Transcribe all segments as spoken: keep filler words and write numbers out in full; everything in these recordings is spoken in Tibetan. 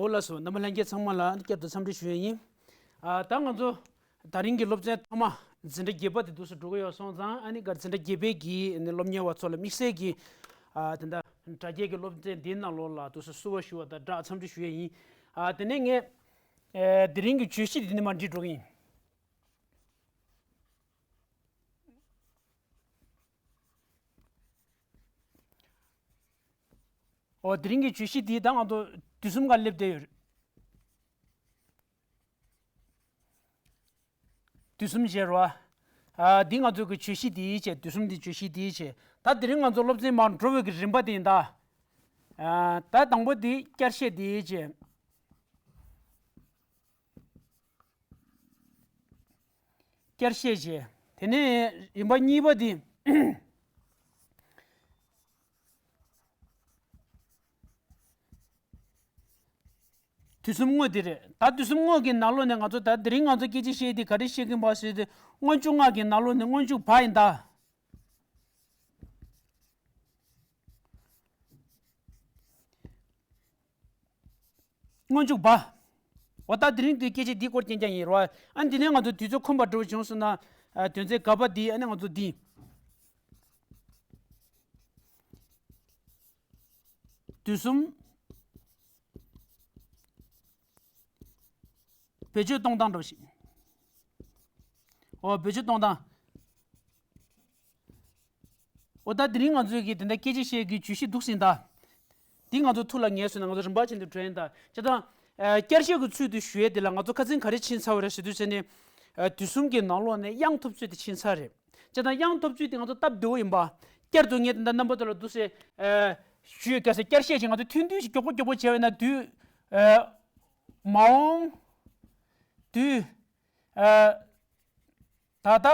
འོ་ལགས་སོ། རྣམ་པ་ལྷན་རྒྱས་ཚང་མ་ལ་བསྐྱར་དུ་འཚམས་འདྲི་ཞུ་ཡས་ཡིན། ཨ། ད་ང་ཚོ་དེ་རིང་གི་སློབ་ཚན་ཐོག་མ་འཛིན་གྲྭ་བརྒྱད་པ་དེ་འདུག་སེ་འགྲོ་གི་ཡོད་སོང་ཙང་། ཨ་ནི་ག་འཛིན་གྲྭ་བརྒྱད་པའི་གི་ཨ་ནི་སློབ་གཉེར་བ་ཚོ་ལ་དམིགས་བསལ་གྱི། ཨ། དེ་འདྲ་དྲ་རྒྱའི་གི་སློབ་ཚན་འདིའི་ནང་ལོགས་ལ་འདུག་སེ་བསུ་བ་ཞུ་བ་དང་སྦྲགས་འཚམས་འདྲི་ཞུ་ཡས་ཡིན། ཨ། དེ་ནས་ངས། ཨེ། དེ་རིང་གི་བརྗོད་གཞི་འདི་ནས་མར་འབྲི་འགྲོ་གི་ཡིན། ཨོ། དེ་རིང་གི་བརྗོད་གཞི་འདི་ད་ང་ཚོ་དུས་གསུམ་ག་སླེབས་བསྡད་ཡོད་རེད། དུས་གསུམ་བྱས་རོ། ཨ། འདི་ང་ཚོ་གི་བརྗོད་གཞི་འདིའི་ཆེད། དུས་གསུམ་འདི་བརྗོད་གཞི་འདིའི་ཆེད། ད་དེ་རིང་ང་ཚོ་སློབ་ཚན་མར་འགྲོ་བའི་གི་རིམ་པ་འདི་ཡིན་ད། ཨ། ད་དང་པོ་འདི་བསྐྱར་བཤད་འདིའི་ཆེད། བསྐྱར་བཤད་བྱས། དེ་ནས་རིམ་པ་གཉིས་པ་འདི། དུས་གསུམ་དངོས་འདི་རེད། ད་དུས་གསུམ་དངོས་ཀྱི་ནང་ལོགས་ནས་ང་ཚོ་ད་དེ་རིང་ང་ཚོ་སྐད་ཆ་བཤད་དེ་ག་རེ་བཤད་ཀྱིན་པ་ཟེར་དུས། སྔོན་འཇུག་སྔགས་ཀྱི་ནང་ལོགས་ནས་སྔོན་འཇུག་བ་ཡིན་ད། སྔོན་འཇུག་བ། འོ། ད་དེ་རིང་འདི་སྐད་ཆ་འདིའི་སྐོར་རྐྱང་རྐྱང་ཡིན་རོ། ཨ། འདི་ནས་ང་ཚོ་དུས་ཚོད་ཁོམ་པ་འགྲོ་བྱུང་སོང་ན། ཨ། དོན་ཚན་ག་པ་འདི་ཨ་ནི་ང་ཚོ་འདི། དུས་གསུམ་བེད་སྤྱོད་གཏོང་སྟངས་འགྲོ་ཞིག་འོ། བེད་སྤྱོད་གཏོང་སྟངས། འོ། ད་དེ་རིང་ང་ཚོའི་གི་དེ་འདྲ་སྐད་ཆ་བཤད་གི་བརྗོད་གཞི་འདུག་སེ་ཡིན་ད། འདི་ང་ཚོ་ཐུགས་ལ་ངེས་སོང་ན་ང་ཚོ་རིམ་པ་བྱས་ནས་འགྲོ་ཡིན་ད། བྱས་ཙང་། ཨ། བསྐྱར་བཤད་ཀྱི་ཚུལ་དུ་ཞུ་ཡས་དེ་ལ་ང་ཚོ་ཁ་སང་ག་རེ་ཕྱིན་ཚར་བ་རེད་ཟེར་དུས་ཙམ་ནས། ཨ། དུས་གསུམ་གྱི་ནང་ལོགས་ནས་དབྱངས་ཐོབ་ཚུལ་དེ་ཕྱིན་ཚར་རེད། བྱས་ཙང་དབྱངས་ཐོབ་ཚུལ་དེ་ང་ཚོ་སྟབས་བདེ་བོ་ཡིན་པ། བསྐྱར་དུ་ངས་དེ་འདྲ་རྣམ་པ་ཚོ་ལ་འདུག་སེ། ཨ། ཞུ་ཡས། གལ་སྲིད་བསྐྱར་བཤད་ཅིག་ང་ཚོ་ཐུང་ཐུང་ཞིག་མགྱོགས་པོ་མགྱོགས་པོ་བྱས་པ་ཡིན་ན། དུས། ཨ། མ་འོངས། དུས། ཨ། ད་ལྟ།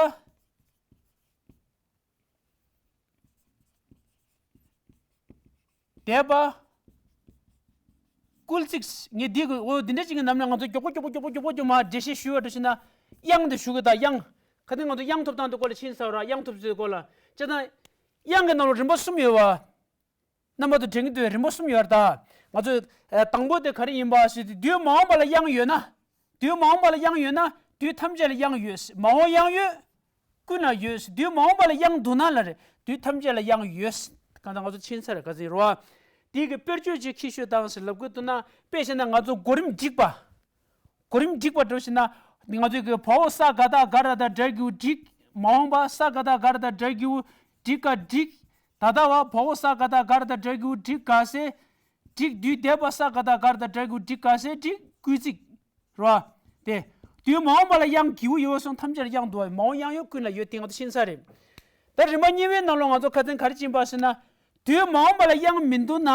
འདས་པ། སྐུལ་ཚིག་ངས་འདི་གི། འོ། འདི་འདྲ་ཅིག་གི་ནང་ནས་ང་ཚོ་མགྱོགས་པོ་མགྱོགས་པོ་མགྱོགས་པོ་མགྱོགས་པོ་མར་འགྲེལ་བཤད་ཞུ་བ་འདྲ་ཞིག་ན། དབྱངས་དེ་ཞུ་གི་ད། དབྱངས། ཁ་སང་ང་ཚོ་དབྱངས་ཐོབ་སྟངས་དེ་སྐོར་ལ་ཕྱིན་ཚར་ར། དབྱངས་ཐོབ་ཚུལ་སྐོར་ལ། བྱས་ཙང་། དབྱངས་ཀྱི་ནང་ལ་རིམ་པ་གསུམ་ཡོད་པ། རྣམ་པ་ཚོ་དྲན་གྱི་འདུག་རིམ་པ་གསུམ་ཡོད་རེད་ད། ང་ཚོས། ཨ། དང་པོ་དེ་ག་རེ་ཡིན་པ་ཟེར་དུས། དུས་མ་འོངས་པ་ལ་དབྱངས་ཡོད་ན། དུས་མ་འོངས་པ་ལ་དབྱངས་ཡོད་ན། དུས་ཐམས་ཅད་ལ་དབྱངས་ཡོད། མ་འོངས་དབྱངས་ཡོད། ཀུན་ལ་ཡོད། དུས་མ་འོངས་པ་ལ་དབྱངས་འདུག་ན་ལ་རེད། དུས་ཐམས་ཅད་ལ་དབྱངས་ཡོད། གང་ལྟར་ང་ཚོ་ཕྱིན་ཚར་ག་ཚོད་རེད་བ། དེའི་གི་དཔེར་བརྗོད་ཅིག་ཁྱེར་ཤོག་དང་ཟེར་ལབ་གི་འདུག་ན། དཔེ་བྱས་ན་ང་ཚོ་གོ་རིམ་སྒྲིག་པ། གོ་རིམ་སྒྲིག་པ་འགྲོ་བྱས་ན། ང་ཚོའི་གི་བ་འོག་ས་ག་བཏགས་ག་ར་བཏགས་སྒྲ་གི་གུ་སྒྲིག་མ་འོངས་པ་ས་ག་བཏགས་ག་ར་བཏགས་སྒྲ་གི་གུ་སྒྲིག་ག་སྒྲིག་ད་ལྟ་བ་བ་འོག་ས་ག་བཏགས་ག་ར་བཏགས་སྒྲ་གི་གུ་སྒྲིག་ག་ཟེར། སྒྲིག་དུས་འདས་པ་ས་ག་བཏགས་ག་ར་བཏགས་སྒྲ་གི་གུ་སྒྲིག་ག་ཟེར། སྒྲིག་སྐུལ་ཚིག་རོ། དེ། དུས་མ་འོངས་པ་ལ་དབྱངས་གི་གུ་ཡོད་སོང་། ཐམས་ཅད་ལ་དབྱངས་འདུག་བ། མ་འོངས་དབྱངས་ཡོད། ཀུན་ལ་ཡོད། དེ་ང་ཚོ་ཕྱིན་ཚར་རེད། ད་རིམ་པ་གཉིས་པའི་ནང་ལོགས་ང་ཚོ་ཁ་སང་ག་རེ་ཕྱིན་པ་ཟེར་ན། དུས་མ་འོངས་པ་ལ་དབྱངས་མི་འདུག་ན།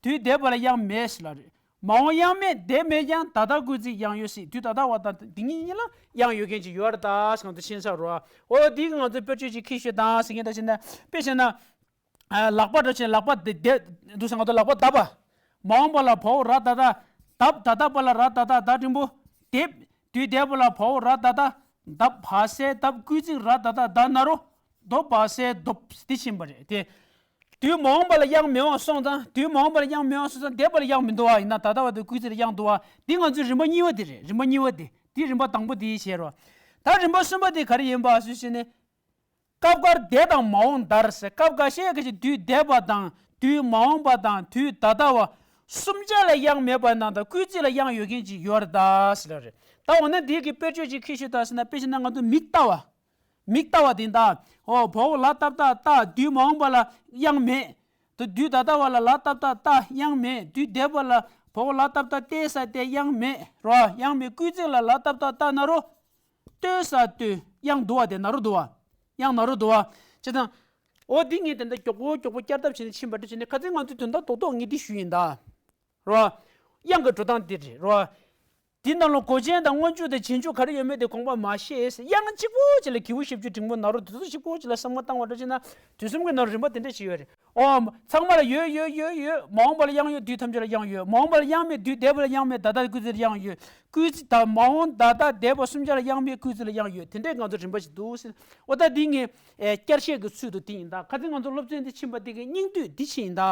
དུས་འདས་པ་ལ་དབྱངས་མེད་ཟེར་ལ་རེད། མ་འོངས་དབྱངས་མེད། འདས་མེད་ཀྱང་ད་ལྟ་སྐུལ་ཚིག་དབྱངས་ཡོད་ཟེར། དུས་ད་ལྟ་བ་དང་འདི་གཉིས་གཉིས་ལ་དབྱངས་ཡོད་མཁན་ཅིག་ཡོད་རེད་ད་ཟེར་ང་ཚོ་ཕྱིན་ཚར་རོ། འོ། འདི་གི་ང་ཚོ་དཔེར་བརྗོད་ཅིག་ཁྱེར་ཤོག་དང་ཟེར་མཁན་ད་བྱས་ན། དཔེ་བྱས་ན། ཨ། ལག་པ་འདྲ་བྱས། ལག་པ་དེ་དེ་འདུག་ཟེར། ང་ཚོ་ལག་པ་བརྡབ་པ། མ་འོངས་པ་ལ་བ་འོག་ར་ད་ད་བརྡབ། ད་ལྟ་བ་ལ་ར་ད་ད་ད་འགྲེང་བུ་འདེབས། དུས་འདས་པ་ལ་བ་འོག་ར་ད་ད་བརྡབ་བ་ཟེར་བརྡབ། སྐུལ་ཚིག་ར་ད་ད་ད་ན་རོ། རྡོ་བ་ཟེར་རྡོབ། དེ་ཕྱིན་པ་རེད་དེ། དུས་མ་འོངས་པ་ལ་དབྱངས་མེད་པ་སོང་ཙང་། དུས་མ་འོངས་པ་ལ་དབྱངས་མེད་པ་སོང་ཙང་འདས་པ་ལ་དབྱངས་མི་འདུག་བ། ཡིན་ན་ད་ལྟ་བ་དེ་སྐུལ་ཚིག་ལ་དབྱངས་འདུག་བ། འདི་ང་ཚོའི་རིམ་པ་གཉིས་པ་དེ་རེད། རིམ་པ་གཉིས་པ་དེ། དེ་རིམ་པ་དང་པོ་དེ་བྱས་རོ། ད་རིམ་པ་གསུམ་པ་དེ་ག་རེ་ཡིན་པ་ཞུས་ཟེར་ནས། སྐབས་འགར་འདས་དང་མ་འོངས་འདར་ཟེར། སྐབས་འགའ་ཤས་ཀྱིས་དུས་འདས་པ་དང་དུས་མ་འོངས་པ་དང་དུས་ད་ལྟ་བ་གསུམ་ཆ་ལ་དབྱངས་མེད་པ་ནང་དང་སྐུལ་ཚིག་ལ་དབྱངས་ཡོད་མཁན་ཅིག་ཡོད་རེད་ད་ཟེར་ལ་རེད། ད་འོ་ན་འདི་གི་དཔེར་བརྗོད་ཅིག་ཁྱེར་ཤོག་དང་ཟེར་ན། དཔེ་བྱས་ན་ང་ཚོ་མིག་ལྟ་བ། མིག་ལྟ་བ་དེ་ད། འོ། བ་འོག་ལ་བཏགས་བཏགས་ལྟ། དུས་མ་འོངས་པ་ལ་དབྱངས་མེད། དུ་དུས་ད་ལྟ་བ་ལ་ལ་བཏགས་ལྟ་ལྟ་དབྱངས་མེད། དུས་འདས་པ་ལ་བ་འོག་ལ་བཏགས་བཏགས་ལྟས་ས་ལྟས་དབྱངས་མེད་རོ། དབྱངས་མེད། སྐུལ་ཚིག་ལ་ལ་བཏགས་བཏགས་ལྟ་ན་རོ། ལྟོས་ས་ལྟོས། དབྱངས་འདུག་བ། དེ་ན་རོ་འདུག་བ། དབྱངས་ན་རོ་འདུག་བ། བྱས་ཙང་། འོ། འདི་ངས་དེ་འདྲ་མགྱོགས་པོ་མགྱོགས་པོ་བསྐྱར་ལྡབ་བྱས་ནས་ཕྱིན་པ་འདྲ་བྱས་ནས། ཁ་སང་ང་ཚོས་དོན་དག་རྡོག་རྡོག་ངས་འདི་ཞུས་ཡིན་ད། རོ། དབྱངས་ཀྱི་འགྲོ་སྟངས་འདི་རེད་རོ། འདི་ནང་ལ་གོ་ཆེན་དང་སྔོན་འཇུག་དང་རྗེས་འཇུག་ག་རེ་ཡོད་མེད་དེ་དགོངས་པ་མ་ཤེས། དབྱངས་གཅིག་པོ་ཅིག་ལ་གི་གུ་ཞབས་ཀྱུ་འགྲེང་བུ་ན་རོ། དེ་ཚོ་གཅིག་པོ་ཅིག་ལ་བསམ་བློ་བཏང་བ་འདྲ་བྱས་ན། དུས་གསུམ་གྱི་ནང་རིམ་པ་དེ་འདྲ་ཞིག་ཡོད་རེད། ཨོ། ཚང་མ་ལ་ཡོད་ཡོད་ཡོད་ཡོད། མ་འོངས་པ་ལ་དབྱངས་ཡོད། དུས་ཐམས་ཅད་ལ་དབྱངས་ཡོད། མ་འོངས་པ་ལ་དབྱངས་མེད། དུས་འདས་པ་ལ་དབྱངས་མེད། ད་ལྟ་སྐུལ་ཚིག་ལ་དབྱངས་ཡོད། སྐུལ་ཚིག་དང་མ་འོངས་ད་ལྟ་འདས་པ་གསུམ་ཆ་ལ་དབྱངས་མེད། སྐུལ་ཚིག་ལ་དབྱངས་ཡོད། དེ་འདྲའི་ང་ཚོ་རིམ་པ་ཞིག་འདུག་ཟེར། འོ། ད་འདི་ངས། ཨེ། བསྐྱར་བཤད་ཀྱི་ཚུལ་དུ་འདི་ཡིན་ད། ཁ་སང་ང་ཚོ་སློབ་ཚན་འདི་ཕྱིན་པ་འདི་གི་སྙིང་བསྡུས་འདི་ཕྱིན་ཡིན་ད།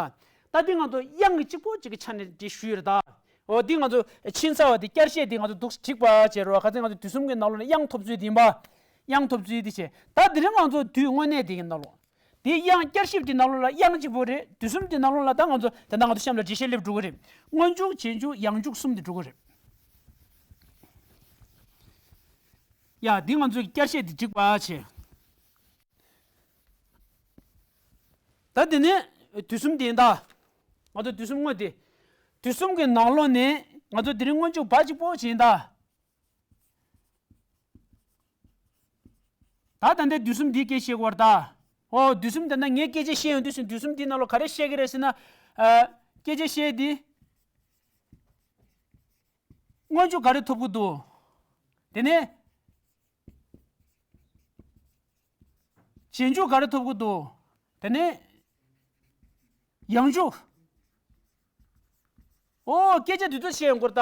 ད་འདི་ང་ཚོ་དབྱངས་ཀྱི་གཅིག་པོ་གཅིག་གི་ཆ་ནས་འདི་ཞུས་ཡོད་རེད་ད། འོ་འདི་ང་ཚོ་ཕྱིན་ཚར་བ་འདི་བསྐྱར་བཤད་འདི་ང་ཚོ་འདུག་སེ་བསྒྲིགས་པ་བྱས་རོགས། ཁ་སང་ང་ཚོ་དུས་གསུམ་གྱི་ནང་ལོགས་ནས་དབྱངས་ཐོབ་ཚུལ་འདི་ཡིན་པ། དབྱངས་ཐོབ་ཚུལ་འདི་བྱས། ད་དེ་རིང་ང་ཚོ་དུས་དངོས་གནས་འདི་གི་ནང་ལོགས། དེ་དབྱངས་བསྐྱར་ཞིབ་ཀྱི་ནང་ལོགས་ལ་དབྱངས་གཅིག་པོ་རེད། དུས་གསུམ་གྱི་ནང་ལོགས་ལ་ད་ང་ཚོ་ད་ལྟ་ང་ཚོ་གཤམ་ལ་འགྲེལ་བཤད་སླེབས་འགྲོ་གི་རེད། སྔོན་འཇུག་རྗེས་འཇུག་ཡང་འཇུག་གསུམ་དེ་འགྲོ་གི་རེད། ཡ་འདི་ང་ཚོའི་བསྐྱར་བཤད་འདི་འགྲིག་པ་བྱས། ད་དེ་ནས་དུས་གསུམ་དེ་ཡིན་ད། ང་ཚོ་དུས་གསུམ་དངོས་དེ། དུས་གསུམ་གྱི་ནང་ལོགས་ནས་ང་ཚོ་དེ་རིང་སྔོན་འཇུག་བ་གཅིག་པོ་བྱས་ཡིན་ད། ད་ད་ལྟའི་དུས་གསུམ་འདིའི་སྐད་བཤད་དགོས་རེད་ད། ཨོ་དུས་གསུམ་དེ་ན་ངས་སྐད་ཆ་བཤད་ཡོང་དུས་སུ་དུས་གསུམ་འདིའི་ནང་ལོགས་ག་རེ་བཤད་ཀྱི་རེད་ཟེར་ན། ཨ། སྐད་ཆ་བཤད་དེ། སྔོན་འཇུག་ག་རེ་ཐོབ་ཀྱི་འདུག་དེ་ནས། རྗེས་འཇུག་ག་རེ་ཐོབ་ཀྱི་འདུག་དེ་ནས། ཡང་འཇུག་ཨོ་སྐད་ཆ་དེ་ཚོ་བཤད་ཡོང་གི་རེད་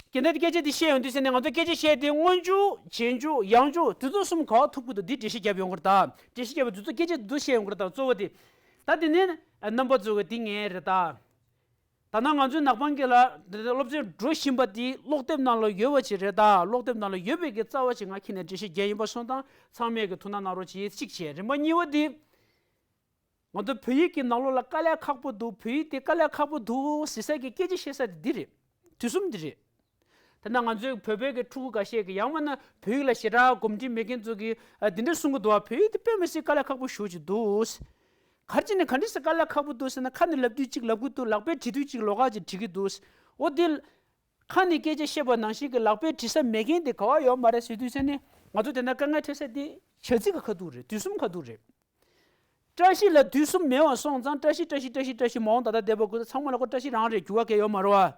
ད། དེ་འདྲ་སྐད་ཆ་དེ་བཤད་ཡོང་དུས་ཟེར་ནས་ང་ཚོ་སྐད་ཆ་བཤད་དེ་སྔོན་འཇུག་རྗེས་འཇུག་ཡང་འཇུག་དེ་ཚོ་གསུམ་ག་པར་ཐོབ་ཀྱི་འདུག་འདི་འགྲེལ་བཤད་བརྒྱབ་ཡོང་གི་རེད་ད། འགྲེལ་བཤད་བརྒྱབ་པ་དེ་ཚོ་སྐད་ཆ་དེ་ཚོ་བཤད་ཡོང་གི་རེད་ད། གཙོ་བོ་དེ། ད་དེ་ནས་རྣམ་པ་ཚོ་གི་དེ་ངས་རེད་ད། ད་ནང་ང་ཚོའི་ནག་པང་གི་ལ་སློབ་ཚན་འགྲོ་བཞིན་པ་དེ་ཀློག་དེབ་ནང་ལ་ཡོད་པ་ཅིག་རེད་ད། ཀློག་དེབ་ནང་ལ་ཡོད་པའི་གི་རྩ་བ་ཅིག་ང་ཁྱེད་ནས་འགྲེལ་བཤད་རྒྱག་ཡིན་པ་སོང་ཙང་ཚང་མས་གི་ཐུགས་སྣང་གནང་རོགས་གྱིས། གཅིག་བྱས། རིམ་པ་གཉིས་པ་དེ། ང་ཚོ་བོད་ཡིག་གི་ནང་ལོགས་ལ་དཀའ་ལས་ཁག་པོ་འདུག་བོད་ཡིག་དེ་དཀའ་ལས་ཁག་པོ་འདུག་ཟེར་ས་གི་སྐད་ཆ་བཤད་ས་དེ་འདི་རེད། དུས་གསུམ་འདི་རེད། དེ་ན་ང་ཚོའི་བོད་པའི་གི་ཕྲུ་གུ་འགའ་ཤས་ཀྱིས་ཡང་མིན་ན་བོད་ཡིག་ལ་ཞེ་དྲག་གོམས་འདྲིས་མེད་མཁན་ཚོ་གིས་ཨ་འདི་འདྲ་གསུང་གི་འདུག་བ། བོད་ཡིག་དེ་དཔེ་མི་སྲིད་དཀའ་ལས་ཁག་པོ་ཞེ་པོ་ཅིག་འདུག་ག་རེ་བྱས་ནས་ག་འདྲ་སེ་དཀའ་ལས་ཁག་པོ་འདུག་ཟེར་ན། ཁ་ནས་ལབ་དུས་གཅིག་ལབ་གི་འདུག་ལག་པས་བྲིས་དུས་གཅིག་ལོགས་ཀ་ཅིག་བྲིས་གི་འདུག་འོ་དེ། ཁ་ནས་སྐད་ཆ་བཤད་པ་ནང་བཞིན་གྱི་ལག་པས་བྲིས་ས་མེད་མཁན་དེ་ག་བ་ཡོད་མ་རེད་ཟེར་དུས་ཟེར་ནས། ང་ཚོ་དེ་ན་དཀའ་ངལ་འཕྲད་ས་དེ་བྱ་ཚིག་གི་ཁ་ཐུག་རེད། དུས་གསུམ་ཁ་ཐུག་རེད། བཀྲ་ཤིས་ལ་དུས་གསུམ་མེད་པ་སོང་ཙང་བཀྲ་ཤིས་བཀྲ་ཤིས་བཀྲ་ཤིས་བཀྲ་ཤིས་མ་འོངས་ད་ལྟ་འདས་པ་ཀུན་ཏུ་ཚང་མ་ལ་ཁོ་བཀྲ་ཤིས་རང་རེད། འགྱུར་བ་གང་ཡང་ཡོད་མ་རེད་བ། བྱས་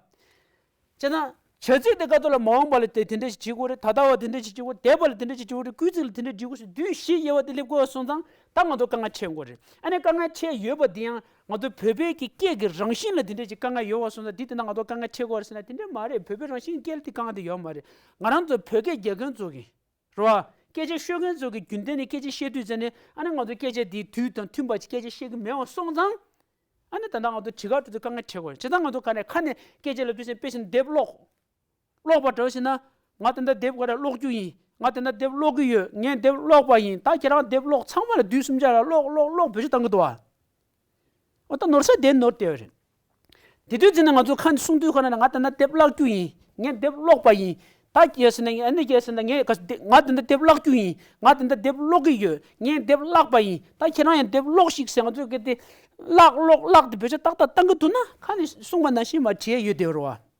ཙང་བྱ་ཚིག་དེ་ཁ་ཐུག་ལ་མ་འོངས་པ་ལ་དེ་དེ་འདྲ་ཞིག་བྱེད་དགོས་རེད། ད་ལྟ་བ་དེ་འདྲ་ཞིག་བྱེད་དགོས་རེད། འདས་པ་ལ་དེ་འདྲ་ཞིག་བྱེད་དགོས་རེད། སྐུལ་ཚིག་ལ་དེ་འདྲ་བྱེད་དགོས་རེད། སྐུལ་ཚིག་དེ་འདྲ་སྒྲིག་དགོས་ཞེས་དུས་བཞི་དབྱེ་བ་དེ་སླེབས་དགོས་པ་སོང་ཙང་ད་ང་ཚོ་དཀའ་ངལ་འཕྲད་དགོས་རེད། ཨ་ནི་དཀའ་ངལ་འཕྲད་ཡོད་པ་འདི་ཡང་ང་ཚོ་བོད་པའི་གི་སྐད་ཀྱི་རང་བཞིན་ལ་དེ་འདྲ་ཞིག་དཀའ་ངལ་ཡོད་པ་སོང་ཙང་འདི་དེ་ན་ང་ཚོ་དཀའ་ངལ་འཕྲད་དགོས་རེད་ཟེར་ན་དེ་འདྲ་མ་རེད། བོད་པའི་རང་བཞིན་སྐད་ལ་དེ་དཀའ་ངལ་དེ་ཡོད་མ་རེད། ང་རང་ཚོ་བོད་སྐད་རྒྱག་མཁན་ཚོ་གི་རེད་བ། སྐད་ཆ་ཤོད་མཁན་ཚོ་གི་རྒྱུན་ལྡན་ནས་སྐད་ཆ་བཤད་དུས་ཙམ་ནས་ཨ་ནི་ང་ཚོ་སྐད་ཆ་དེའི་དུས་དང་མཐུན་པ་ཅིག་སྐད་ཆ་བཤད་གི་མེད་པ་སོང་ཙང་། ཨ་ནི་ད་ལྟ་ང་ཚོ་བྲིས་ཁ་འབྲི་དུས་དཀའ་ངལ་འཕྲད་དགོས་རེད། བྱས་ཙང་ང་ཚོ་ག་ནས་ཁ་ནས་སྐད་ཆ་ལབ་དུས་ཙམ་དཔེ་བཞིན་དེབ་ཀློག་ཀློག་པ་འདྲ་བོ་ཞིག་ན། ང་དེ་འདྲ་དེབ་ག་རེ་ཀློག་རྒྱུ་ཡིན། ང་དེ་འདྲ་དེབ་ཀློག་གི་ཡོད། ངས་དེབ་ཀློག་པ་ཡིན། ད་ཁྱེད་རང་དེབ་ཀློག་ཚང་མ་ལ་དུས་གསུམ་ཆར་ལ་ཀློག་ཀློག་ཀློག་བེད་སྤྱོད་བཏང་གི་འདུག་བ། འོ་ད་ནོར་ས་དེ་ནོར་བསྡད་ཡོད་རེད། དེ་དུས་ཙམ་ནས་ང་ཚོ་ཁ་ནས་གསུང་དུས་ཁ་ན་ང་དེ་འདྲ་དེབ་བཀླག་རྒྱུ་ཡིན། ངས་དེབ་ཀློག་པ་ཡིན། ད་ཁྱེད་ཟེར་ན་ཨ་ནི་ཁྱེད་ཟེར་ན་ངས་ག་ང་དེ་འདྲ་དེབ་བཀླག་རྒྱུ་ཡིན། ང་དེ་འདྲ་དེབ་ཀློག་གི་ཡོད། ངས་དེབ་བཀླག་པ་ཡིན། ད་ཁྱེད་རང་ཡང་དེབ་ཀློག་ཤིག་ཟེར་ང་ཚོས་གལ་ཏེ་བཀླག་ཀློག་བཀླག་དེ་བེད་སྤྱོད་ཏག་ཏག་བཏང་གི་འདུག་ན་ཁ་ནས་གསུངས་པ་ནང་བཞིན་མར་བྲིས་ཡོད་དེ་རེད་བ།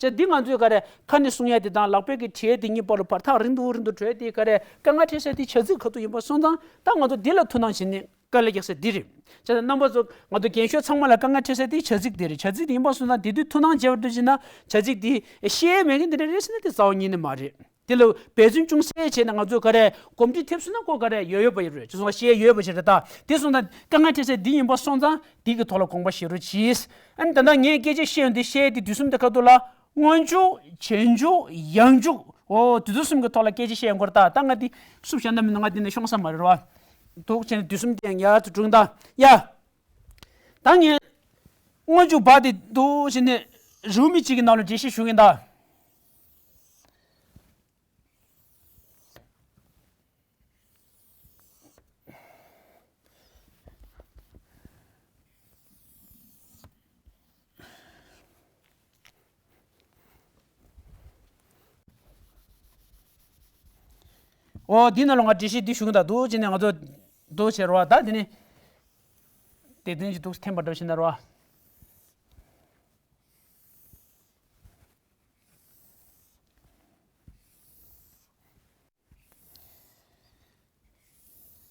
བྱས་འདི་ང་ཚོས་ག་རེ་ཁ་ནས་གསུང་ཡ་དེ་དང་ལག་པས་ཀྱི་བྲིས་ཡ་དེ་གཉིས་བར་ལ་བར་ཐག་རིང་དུ་རིང་དུ་འགྲོ་ཡ་དེ་ག་རེ་དཀའ་ངལ་འཕྲད་ས་དེ་བྱ་ཚིག་ཁ་ཐུག་ཡིན་པ་སོང་ཙང་ད་ང་ཚོ་འདི་ལ་ཐུགས་སྣང་བྱེད་ནས་དཀའ་ལས་རྒྱག་ས་འདི་རེད། བྱས་ཙང་རྣམ་པ་ཚོ་ང་ཚོ་རྒན་ཤོས་ཚང་མ་ལ་དཀའ་ངལ་འཕྲད་ས་དེ་བྱ་ཚིག་དེ་རེད། བྱ་ཚིག་དེ་ཡིན་པ་སོང་ཙང་དེ་དུས་ཐུགས་སྣང་བྱས་པ་འདྲ་བྱས་ན་བྱ་ཚིག་དེ་ཤེས་ཡ་མེད་མཁན་དེ་འདྲ་རེད་ཟེར་ན་དེ་རྩ་བ་ཉིད་ནས་མ་རེད། དེ་ལ་འབད་བརྩོན་ཅུང་ཟད་བྱས་ནས་ང་ཚོ་ག་རེ་གོམས་འདྲིས་ཐེབས་སོང་ན་ཁོ་ག་རེ་ཡོད་ཡོད་པ་ཡོད་རེད། ཅེས་སོང་བ་ཤེས་ཡོད་པ་ཞིག་རེད། ད་དེ་སོང་ཙང་དཀའ་ངལ་འཕྲད་ས་འདི་ཡིན་པ་སོང་ཙང་འདི་གི་ཐོག་ལ་དགོངས་པ་བཞེས་རོགས་གྱིས། ཨ་ནི་ད་ལྟ་ངས་སྐད་ཆ་བཤད་ཡོང་དུས་བཤད་ཡ་དེ་དུས་གསུམ་དེ་ཁ་ཐུག་ལ་སྔོན་འཇུག་རྗེས་འཇུག་ཡང་འཇུག་འོ་དེ་ཚོ་གསུམ་གི་ཐོག་ལ་སྐད་ཆ་བཤད་ཡོང་གི་རེད། ད་ད་ང་འདི་སུབ་བཞག་ན་མིན་ན་ང་འདི་ནས་ཤོང་ས་མ་རེད་བ། འདུག་བྱས་ནས་དུས་གསུམ་དེ་ཡང་ཡར་དུ་དྲུང་ད་ཡ། ད་ངས་སྔོན་འཇུག་བ་དེ་འདུག་བྱས་ནས་རེའུ་མིག་གཅིག་གི་ནང་ལ་འགྲེལ་བཤད་ཞུ་གི་ཡིན་ད། འོ་འདི་ནང་ལ་ང་འགྲེལ་བཤད་འདི་ཞུ་གི་ད་འདུག་བྱས་ནས་ང་ཚོ་འདུག་བྱས་རོགས་ད་འདི་ནི་དེ་དོན་གྱི་འདུག་འཐེན་པ་འདྲ་བྱས་ན་རོགས།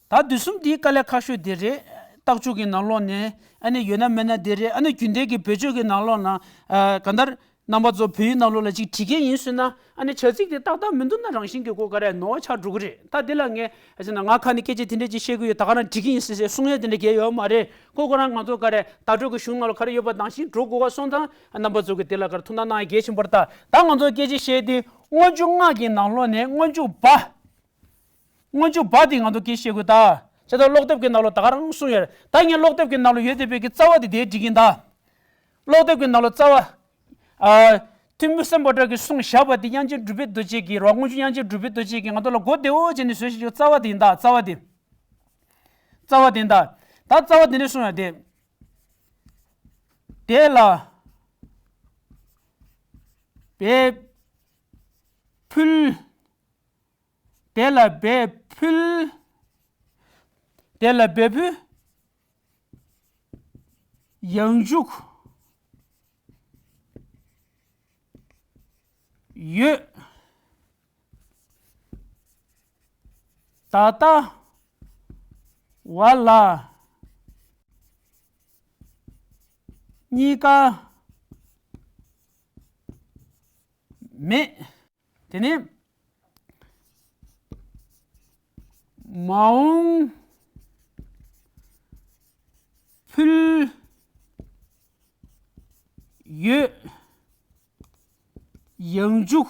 ད་དུས་གསུམ་འདིའི་དཀའ་ལས་ཁག་ཤོས་དེ་རེད། རྟགས་འཇུག་གི་ནང་ལོགས་ནས་ཨ་ནི་ཡོད་ན་མེད་ན་དེ་རེད། ཨ་ནི་རྒྱུན་ལྡན་གྱི་བེད་སྤྱོད་ཀྱི་ནང་ལོགས་ན་ཨ་གང་ལྟར་རྣམ་པ་ཚོ་བོད་ཡིག་ནང་ལོགས་ལ་ཅིག་བྲིས་མཁན་ཡིན་ཟེར་ན་ཨ་ནི་བྱ་ཚིག་དེ་ཏག་ཏག་མི་འདུག་ན་རང་བཞིན་གྱིས་ཁོ་ག་རེ་ནོར་བ་ཆགས་འགྲོ་གི་རེད། ད་དེ་ལ་ངས་ཨ་ཟེར་ན་ང་ཁ་ནས་སྐད་ཆ་དེ་འདྲ་ཅིག་བཤད་གི་ཡོད། ད་ག་རང་བྲིས་མཁན་ཡིན་ཟེར་ཟེར་གསུང་ཡ་དེ་འདྲ་གལ་ཡོད་མ་རེད། ཁོ་ཁོ་རང་ང་ཚོ་ག་རེ་བརྡ་སྤྲོད་ཀྱི་གཞུང་ནང་ལ་ག་རེ་ཡོད་པ་ནང་བཞིན་འགྲོ་དགོས་པ་སོང་ཙང་རྣམ་པ་ཚོ་གི་དེ་ལ་ག་རེ་ཐུགས་སྣང་གནང་ཡ་གལ་ཆེན་པོ་རེད། ད་ད་ང་ཚོ་སྐད་ཆ་བཤད་དེ་སྔོན་འཇུག་སྔགས་ཀྱི་ནང་ལོགས་ནས་སྔོན་འཇུག་བ། སྔོན་འཇུག་བ་དེ་ང་ཚོ་སྐད་བཤད་དགོས་ད། བྱས་ཙང་ཀློག་དེབ་ཀྱི་ནང་ལོགས་ད་ག་རང་གསུངས་ཡོད་རེད། ད་ངས་ཀློག་དེབ་ཀྱི་ནང་ལོགས་ཡོད་བསྡད་པའི་གི་རྩ་བ་དེ་དེ་འགྲིག་གིན་ད། ཀློག་དེབ་ཀྱི་ནང་ལོགས་རྩ་བ། ཨ། ཐོན་མི་སམ་བྷོ་ཊ་གིས་གསུངས་བཞག་པ་དེ་དབྱངས་ཅན་གྲུབ་པའི་རྡོ་རྗེ་གིས་རོ། སྔོན་འཇུག་དབྱངས་ཅན་གྲུབ་པའི་རྡོ་རྗེ་གིས་ང་ཚོ་ལ་གོ་བདེ་བོ་བྱས་ནས་བཟོས་ཤིག་ཡོད། རྩ་བ་དེ་ཡིན་ད། རྩ་བ་དེ། རྩ་བ་དེ་ཡིན་ད། ད་རྩ་བ་དེ་ནས་གསུངས་ཡོད་དེ། དེ་ལ་འབད་ཕུལ། དེ་ལ་འབད་ཕུལ། དེ་ལ་འབད་ཕུལ། ཡང་འཇུག་ཡོད། ད་ལྟ་བ་ལ་གཉིས་ཀ་མེད། དེ་ནས་མ་འོངས་ཕུལ་ཡོད། ཡང་འཇུག་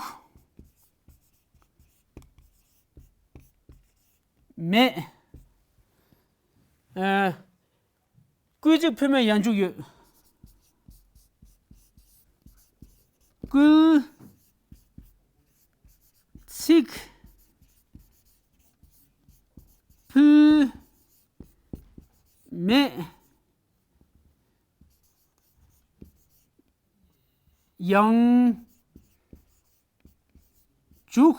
མེད། ཨ། སྐུལ་ཚིག་ཕུལ་མེད། ཡང་འཇུག་ཡོད། སྐུལ་ཚིག་ཕུལ་མེད། ཡང་འཇུག་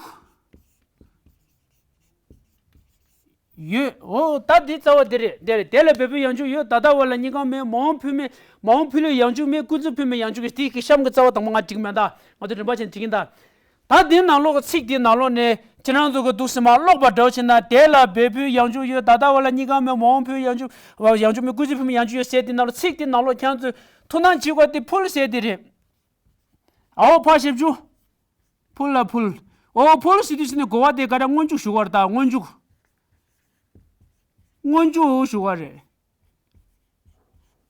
ཡོད། འོ་ད་འདི་རྩ་བ་འདི་རེད། འདི་རེད། དེ་ལ་འབད་ཕུལ་ཡང་འཇུག་ཡོད། ད་ལྟ་བ་ལ་གཉིས་ཀ་མེད། མ་འོངས་ཕུལ་མེད། མ་འོངས་ཕུལ་ཡོད། ཡང་འཇུག་མེད། སྐུལ་ཚིག་ཕུལ་མེད། ཡང་འཇུག་ཡོད། དེ་གི་གཤམ་གྱི་རྩ་བ་དང་པོ་ང་བྲིས་མེད་ད། ང་ཚོ་རིམ་པ་བྱས་བྲིས་ཀྱིན་ད། ད་འདིའི་ནང་ལོགས་ཀྱི་ཚིག་འདིའི་ནང་ལོགས་ནས་ཁྱེད་རང་ཚོ་གི་འདུག་སེ་མར་ཀློག་པ་འདྲ་བོ་བྱས་ན། དེ་ལ་འབད་ཕུལ་ཡང་འཇུག་ཡོད། ད་ལྟ་བ་ལ་གཉིས་ཀ་མེད། མ་འོངས་ཕུལ་ཡང་འཇུག་ཡང་འཇུག་མེད། སྐུལ་ཚིག་ཕུལ་མེད། ཡང་འཇུག་ཡོད་ཟེར་དེའི་ནང་ལོགས་ཚིག་དེའི་ནང་ལོགས་ཁྱེད་རང་ཚོས་ཐུགས་སྣང་བྱེད་དགོས་དེ་ཕུལ་ཟེར་དེ་རེད། ཨའོ་ཕ་ཞབས་ཀྱུ། ཕུལ་ལ་ཕུལ། ཨོ་ཕུལ་ཟེར་དུས་ཙམ་ནས་གོ་བ་དེ་ག་རེ། སྔོན་འཇུག་ཞུ་བ་རེད་ད། སྔོན་འཇུག་སྔོན་འཇུག་ཞུ་བ་རེད།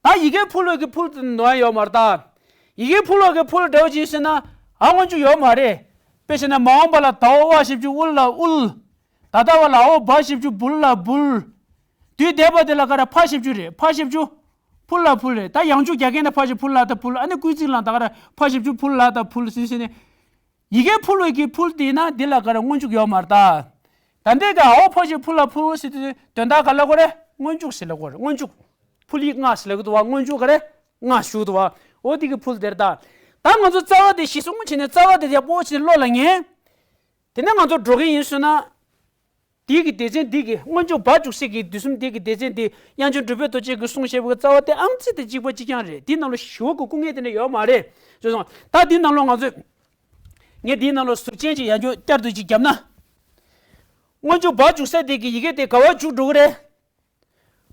ད་ཡི་གེ་ཕུལ་བའི་གི་ཕུལ་དེ་ནོར་ཡོད་མ་རེད་ད། ཡི་གེ་ཕུལ་བའི་གི་ཕུལ་འདྲ་བོ་ཅིག་ཟེར་ན་ཨ་སྔོན་འཇུག་ཡོད་མ་རེད། དཔེ་བྱས་ན་མ་འོངས་པ་ལ་ད་ཨོ་བ་ཞབས་ཀྱུ་དབུལ་ལ་དབུལ། ད་ལྟ་བ་ལ་ཨོ་བ་ཞབས་ཀྱུ་འབུལ་ལ་འབུལ། དུས་འདས་པ་དེ་ལ་ག་རེ། ཕ་ཞབས་ཀྱུ་རེད། ཕ་ཞབས་ཀྱུ་ཕུལ་ལ་ཕུལ་རེད། ད་ཡང་འཇུག་རྒྱག་མཁན་ན་ཕ་ཞབས་ཕུལ་ལ་ད་ཕུལ། ཨ་ནི་སྐུལ་ཚིག་ལ་ད་ག་རེ། ཕ་ཞབས་ཀྱུ་ཕུལ་ལ་ད་ཕུལ་ཟེར་ཟེར་ནས། ཡི་གེ་ཕུལ་བའི་གི་ཕུལ་དེ་ཡིན་ན་འདི་ལ་ག་རེ། སྔོན་འཇུག་ཡོད་མ་རེད་ད། ད་འདི་ག་ཨའོ་ཕ་ཞབས་ཀྱུ་ཕུལ་ལ་ཕུལ་ཟེར་དུས་དོན་དག་ག་ལ་གོ་རེད། སྔོན་འཇུག་ཟེར་ལ་གོ་རེད། སྔོན་འཇུག་ཕུལ་ཡིག་ལྔ་ཟེར་ལ་གི་འདུག་བ། སྔོན་འཇུག་ག་རེ། ལྔ་ཞུ་འདུག་བ། འོ་དེ་གི་ཕུལ་དེ་རེད་ད། ད་ང་ཚོ་རྩ་བ་དེ་གཞི་བཟུང་བྱས་ནས་རྩ་བ་དེ་ཡག་པོ་བྱས་ནས་བློ་ལ་ངེས། དེ་ནས་ང་ཚོ་འགྲོ་གི་ཡིན་ཟེར་ན། དེའི་གི་སྡེ་ཚན་འདི་གི་སྔོན་འཇུག་བ་འཇུག་སའི་གི་དུས་གསུམ་དེའི་གི་སྡེ་ཚན་འདི་དབྱངས་ཅན་གྲུབ་པའི་རྡོ་རྗེ་གིས་གསུངས་བཞག་པའི་རྩ་བ་དེ་ཨང་རྩིས་དེ་གཅིག་པ་གཅིག་རྐྱང་རེད། དེའི་ནང་ལ་ཞི་བ་གི་སྐུ་ངལ་དེ་འདྲ་ཡོད་མ་རེད། བྱས་སོང་ད་དེའི་ནང་ལ་ང་ཚོས། ངས་དེའི་ནང་ལ་ཟུར་ཅན་ཅིག་ཡང་བསྐྱར་བསྐྱར་དུ་ཅིག་བརྒྱབ་ན། སྔོན་འཇུག་བ་འཇུག་ས་དེ་གི་ཡི་གེ་དེ་ག་བ་འཇུག་འགྲོ་གི་རེད།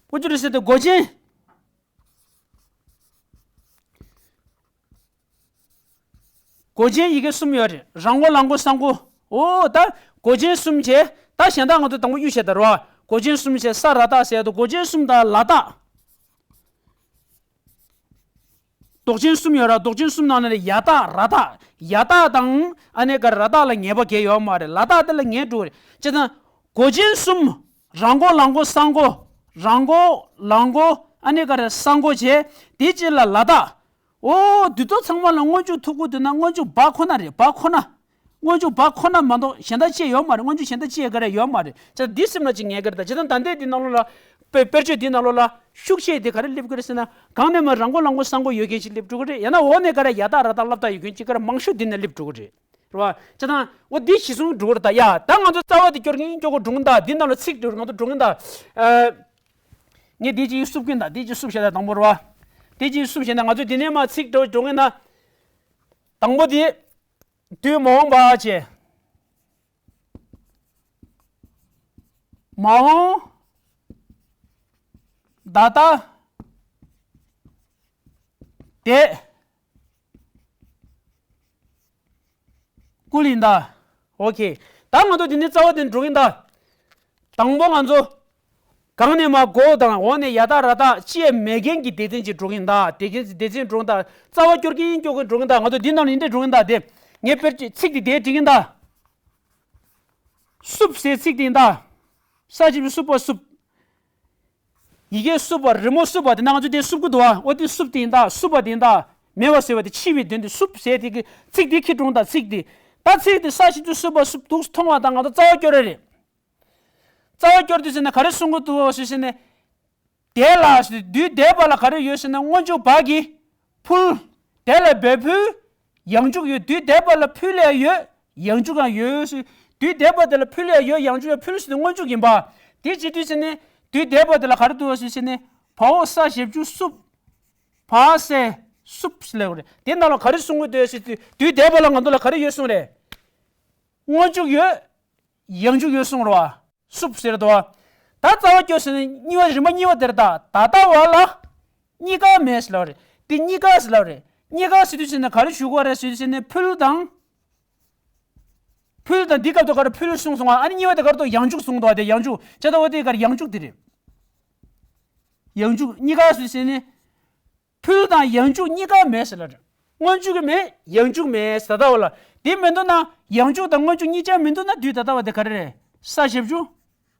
སྔོན་འཇུག་རེད་ཟེར་དེ་མགོ་ཅན། མགོ་ཅན་ཡི་གེ་གསུམ་ཡོད་རེད། རང་མགོ་ལ་མགོ་ས་མགོ། འོ་ད་མགོ་ཅན་གསུམ་བྱས། ད་གཞན་དག་ང་ཚོ་དང་པོ་གཡུག་བྱས་ད་རོ། མགོ་ཅན་གསུམ་བྱས། ས་ར་བཏགས་ཟེར་དུས་མགོ་ཅན་གསུམ་དང་ལ་བཏགས། ལྡོག་ཅན་གསུམ་ཡོད་ར། ལྡོག་ཅན་གསུམ་ནང་ནས་ཡ་བཏགས་ར་བཏགས། ཡ་བཏགས་དང་ཨ་ནེ་ག་ར་བཏགས་ལ་ངེས་པ་གང་ཡོད་མ་རེད། ལ་བཏགས་དེ་ལ་ངེས་འགྲོ་རེད། བྱས་ཙང་མགོ་ཅན་གསུམ། རང་མགོ་ལ་མགོ་ས་མགོ། རང་མགོ་ལ་མགོ་ཨ་ནེ་ག་ར་ས་མགོ་བྱས། དེ་གཅིག་ལ་ལ་བཏགས། འོ་དུས་ཚོད་ཚང་མ་ལ་སྔོན་འཇུག་ཐུག་གི་འདུག་ན་སྔོན་འཇུག་བ་ཁོ་ན་རེད། བ་ཁོ་ན། སྔོན་འཇུག་བ་ཁོ་ན་མ་གཏོགས་གཞན་དག་ཅི་ཡང་ཡོད་མ་རེད། སྔོན་འཇུག་གཞན་དག་ཅི་ཡང་ག་རེ་ཡོད་མ་རེད། བྱས་ཙང་འདི་སེམས་ལ་ཅིག་ངེས་ཀྱི་རེད་ད། བྱས་ཙང་ད་ལྟའི་འདི་ནང་ལོགས་ལ། དཔེ་དཔེར་བརྗོད་འདི་ནང་ལོགས་ལ་ཤུགས་ཆེ་འདི་ག་རེ་སླེབས་ཀྱི་རེད་ཟེར་ན། གང་ནས་མར་རང་མགོ་ལ་མགོ་ས་མགོ་ཡོད་མཁན་ཅིག་སླེབས་འགྲོ་གི་རེད། ཡང་ན་འོག་ནས་ག་རེ་ཡ་བཏགས་ར་བཏགས་ལ་བཏགས་ཡོད་མཁན་ཅིག་ག་རེ་མང་ཤོས་འདི་ནས་སླེབས་འགྲོ་གི་རེད། རེད་བ། བྱས་ཙང་འོ་འདི་གཞི་བཟུང་འགྲོ་གི་རེད་ད། ཡ་ད་ང་ཚོ་རྩ་བ་འདི་སྐྱོར་གིན་སྐྱོར་གི་འགྲོ་གིན་ད། འདི་ནང་ལ་ཚིག་འགྲོ་ང་ཚོ་འགྲོ་གིན་ད། ཨ། ངས་འདི་ཅིག་བསུབ་གིན་ད། འདི་ཅིག་བསུབ་བྱས་ད། དང་པོ་རེད་བ། འདི་ཅིག་བསུབ་བྱས་ན་ང་ཚོ་འདི་ནས་མར་ཚིག་འགྲོ་འགྲོ་གིན་ད། དང་པོ་འདི། དུས་མ་འོངས་པ་བྱས། མ་འོངས། ད་ལྟ། དེ། སྐུལ་ཡིན་ད། ཨོ་ཁེ། ད་ང་ཚོ་འདི་ནས་རྩ་བ་དེ་འགྲོ་གིན་ད། དང་པོ་ང་ཚོ། གང་ནས་མར་མགོ་དང་འོག་ནས་ཡ་བཏགས་ར་བཏགས་ཅི་ཡང་མེད་མཁན་གྱི་སྡེ་ཚན་ཅིག་འགྲོ་གིན་ད། སྡེ་ཚན་སྡེ་ཚན་འགྲོ་གིན་ད། རྩ་བ་སྐྱོར་གིན་སྐྱོར་གིན་འགྲོ་གིན་ད། ང་ཚོ་འདི་ནང་ལ་འདི་འདྲ་འགྲོ་གིན་ད། དེ། ངས་དཔེར་བརྗོད་ཚིག་འདི་དེ་འབྲི་གིན་ད། བསུབ་ཟེར་ཚིག་དེ་ཡིན་ད། ས་ཞབས་ཀྱུ་བསུབ་པ་བསུབ། ཡི་གེ་བསུབ་པ། རི་མོ་བསུབ་པ་དེ་ན་ང་ཚོ་དེ་བསུབ་ཀྱི་འདུག་བ། འོ་དེ་བསུབ་དེ་ཡིན་ད། བསུབ་པ་དེ་ཡིན་ད། མེད་པ་ཟེར་བ་དེ་འཆི་བའི་དོན་དུ་སུབ་ཟེར་དེ་གི་ཚིག་དེ་ཁྱི་གྲུང་དང་ཚིག་དེ། ད་ཚིག་དེ་ས་ཞིབ་ཏུ་སུབ་པ་སུབ་འདུག་མཐོང་བ་དང་ང་ཚོ་རྩ་བ་སྐྱོར་རེ་རེད། རྩ་བ་སྐྱོར་དུས་ཟེར་ན་ག་རེ་གསུང་གི་འདུག་ཟེར་ཟེར་ནས། དེ་ལ་དུས་འདས་པ་ལ་ག་རེ་ཡོད་ཟེར་ན་སྔོན་འཇུག་བ་གི་ཕུལ། དེ་ལ་འབད་ཕུལ། ཡང་འཇུག་ཡོད། དུས་འདས་པ་ལ་ཕུལ་ཡང་ཡོད། ཡང་འཇུག་ཡང་ཡོད་ཟེར། དུས་འདས་པ་དེ་ལ་ཕུལ་ཡང་ཡོད། ཡང་འཇུག་ཡང་ཕུལ་ཟེར་དུས་སྔོན་འཇུག་ཡིན་པ། དེ་བྱེད་དུས་ཟེར་ནས་དུས་འདས་པ་དེ་ལ་ག་རེ་འདུག་ཟེར་ཟེར་ནས་བའོ་ས་ཞབས་ཀྱུ་སུབ། བ་ས་སུབ་ཟེར་ལབ་རེད། དེ་ནང་ལ་ག་རེ་གསུང་གི་འདུག་ཟེར་དུས་དུས་འདས་པ་ལ་ང་ཚོ་ལ་ག་རེ་ཡོད་གསུང་རེད། སྔོན་འཇུག་ཡོད། ཡང་འཇུག་ཡོད་གསུང་རོ། སུབ་ཟེར་དོ། ད་རྩ་བ་སྐྱོར་ཟེར་ནས་གཉིས་པ་རིམ་པ་གཉིས་པ་དེར་ད་ད་ལྟ་བ་ལ་གཉིས་ཀ་མེད་ཟེར་ལབ་རེད། དེ་གཉིས་ཀ་ཟེར་ལབ་རེད། གཉིས་ཀ་ཟེར་དུས་ཟེར་ན་ག་རེ་ཞུ་དགོས་རེད་ཟེར་དུས་ཟེར་ནས་ཕུལ་དང་། ཕུལ་དང་འདི་སྐབས་དུ་ག་རེ་ཕུལ་གསུངས་སོང་བ། ཨ་ནི་གཉིས་པ་དེ་ག་རེ་དོ་ཡང་འཇུག་གསུངས་དོ། དེ་ཡང་འཇུག་བྱས་ད་འོ་དེ་ག་རེ་ཡང་འཇུག་དེ་རེད། ཡང་འཇུག་གཉིས་ཀ་ཟེར་དུས་ཟེར་ནས། ཕུལ་དང་ཡང་འཇུག་གཉིས་ཀ་མེད་ཟེར་ལ་རེད། སྔོན་འཇུག་གི་མེད། ཡང་འཇུག་མེད་ཟེར་ལྟ་བ་ལ། དེ་མི་འདུག་ན་ཡང་འཇུག་དང་སྔོན་འཇུག་གཉིས་ཆ་མི་འདུག་ན་དུས་ད་ལྟ་བ་དེ་ག་རེ་རེད། ས་ཞབས་ཀྱུ་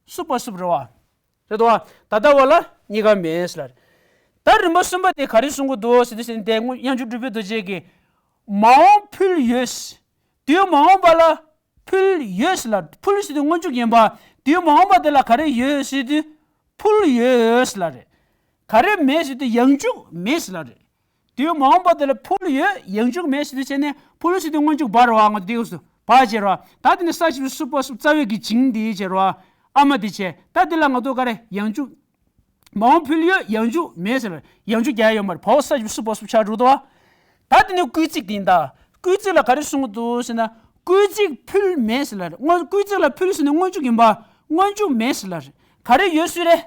སུབ་པ་སུབ་རེད་བ། རེད་དོ་བ། ད་ལྟ་བ་ལ་གཉིས་ཀ་མེད་ཟེར་ལ་རེད། ད་རིམ་པ་གསུམ་པ་དེ་ག་རེ་གསུང་གི་འདུག་ཟེར་དུས་ཟེར་ནས་དེ་དབྱངས་ཅན་གྲུབ་པའི་རྡོ་རྗེ་གིས། མ་འོངས་ཕུལ་ཡོད། དུས་མ་འོངས་པ་ལ་ཕུལ་ཡོད་ཟེར་ལ། ཕུལ་ཟེར་དུས་སྔོན་འཇུག་ཡིན་པ། དུས་མ་འོངས་པ་དེ་ལ་ག་རེ་ཡོད་ཟེར་དུས་ཕུལ་ཡོད་ཟེར་ལ་རེད། ག་རེ་མེད་ཟེར་དུས་ཡང་འཇུག་མེད་ཟེར་ལ་རེད། དུས་མ་འོངས་པ་དེ་ལ་ཕུལ་ཡོད། ཡང་འཇུག་མེད་ཟེར་དུས་བྱས་ནས་ཕུལ་ཟེར་དུས་སྔོན་འཇུག་བ་རེད་བ། ང་ཚོ་དེ་ཡོད་སུ་བ་བྱེད་རོ། ད་དེ་ནི་ས་ཞབས་ཀྱུ་སུབ་པ་སུབ་རྩ་བའི་གི་བྱིངས་དེ་བྱེད་རོ། ཨ་མ་དེ་བྱེད། ད་དེ་ལ་ང་ཚོ་ག་རེ་ཡང་འཇུག་མ་འོངས་ཕུལ་ཡོད། ཡང་འཇུག་མེད་ཟེར་བ། ཡང་འཇུག་རྒྱག་ཡོད་མ་རེད། བའོ་ས་ཞབས་ཀྱུ་སུབ་པ་སུབ་ཆགས་འགྲོ་འདུག་བ། ད་དེ་ནི་སྐུལ་ཚིག་དེ་ཡིན་ད། སྐུལ་ཚིག་ལ་ག་རེ་གསུང་གི་འདུག་ཟེར་ན། སྐུལ་ཚིག་ཕུལ་མེད་ཟེར་ལ་རེད། སྔོན་སྐུལ་ཚིག་ལ་ཕུལ་ཟེར་ནས་སྔོན་འཇུག་ཡིན་པ། སྔོན་འཇུག་མེད་ཟེར་ལ་རེད། ག་རེ་ཡོད་ཟེར་རེད།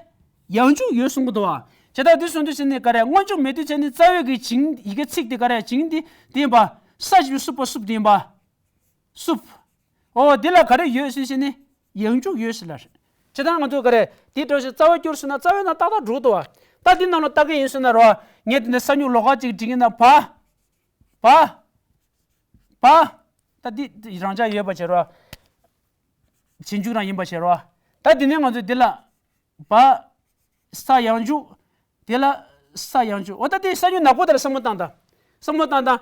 ཡང་འཇུག་ཡོད་གསུང་གི་འདུག་བ། བྱས་ད་དེ་གསུང་དུས་ཟེར་ནས་ག་རེ་སྔོན་འཇུག་མེད་དུས་བྱས་ནས་རྩ་བའི་གི་བྱིངས་ཡི་གེ་ཚིག་དེ་ག་རེ་བྱིངས་དེ་དེ་ཡིན་པ། ས་ཞབས་ཀྱུ་སུབ་པ་སུབ་དེ་ཡིན་པ། སུབ། ཨོ་དེ་ལ་ག་རེ་ཡོད་ཟེར་ཟེར་ནས་ཡང་འཇུག་ཡོད་ཟེར་ལ་རེད། ཇི་ལྟར་ང་ཚོ་ག་རེ་དེ་འགྲོ་ཞིག་རྩ་བ་སྐྱོར་ཟེར་ན་རྩ་བའི་ནང་ཏག་ཏག་འགྲོ་འདུག་བ། ད་དེ་ནང་ལ་ལྟ་གི་ཡིན་ཟེར་ན་རོ། ངས་དེ་ནས་ས་མྱུག་ལོགས་ཀ་ཅིག་བྲིས་ཀྱིན་ན་བ། བ། བ། ད་དེ་རང་འཇགས་ཡོད་པ་བྱེད་རོ། བྱིན་འཇུག་རང་ཡིན་པ་བྱེད་རོ། ད་དེ་ནས་ང་ཚོ་དེ་ལ། བ། ས་ཡང་འཇུག་དེ་ལ་ས་ཡང་འཇུག་འོ་ད་དེ་ས་མྱུག་ནག་པོ་དེ་ལ་བསམ་བློ་བཏང་དང་། བསམ་བློ་བཏང་དང་།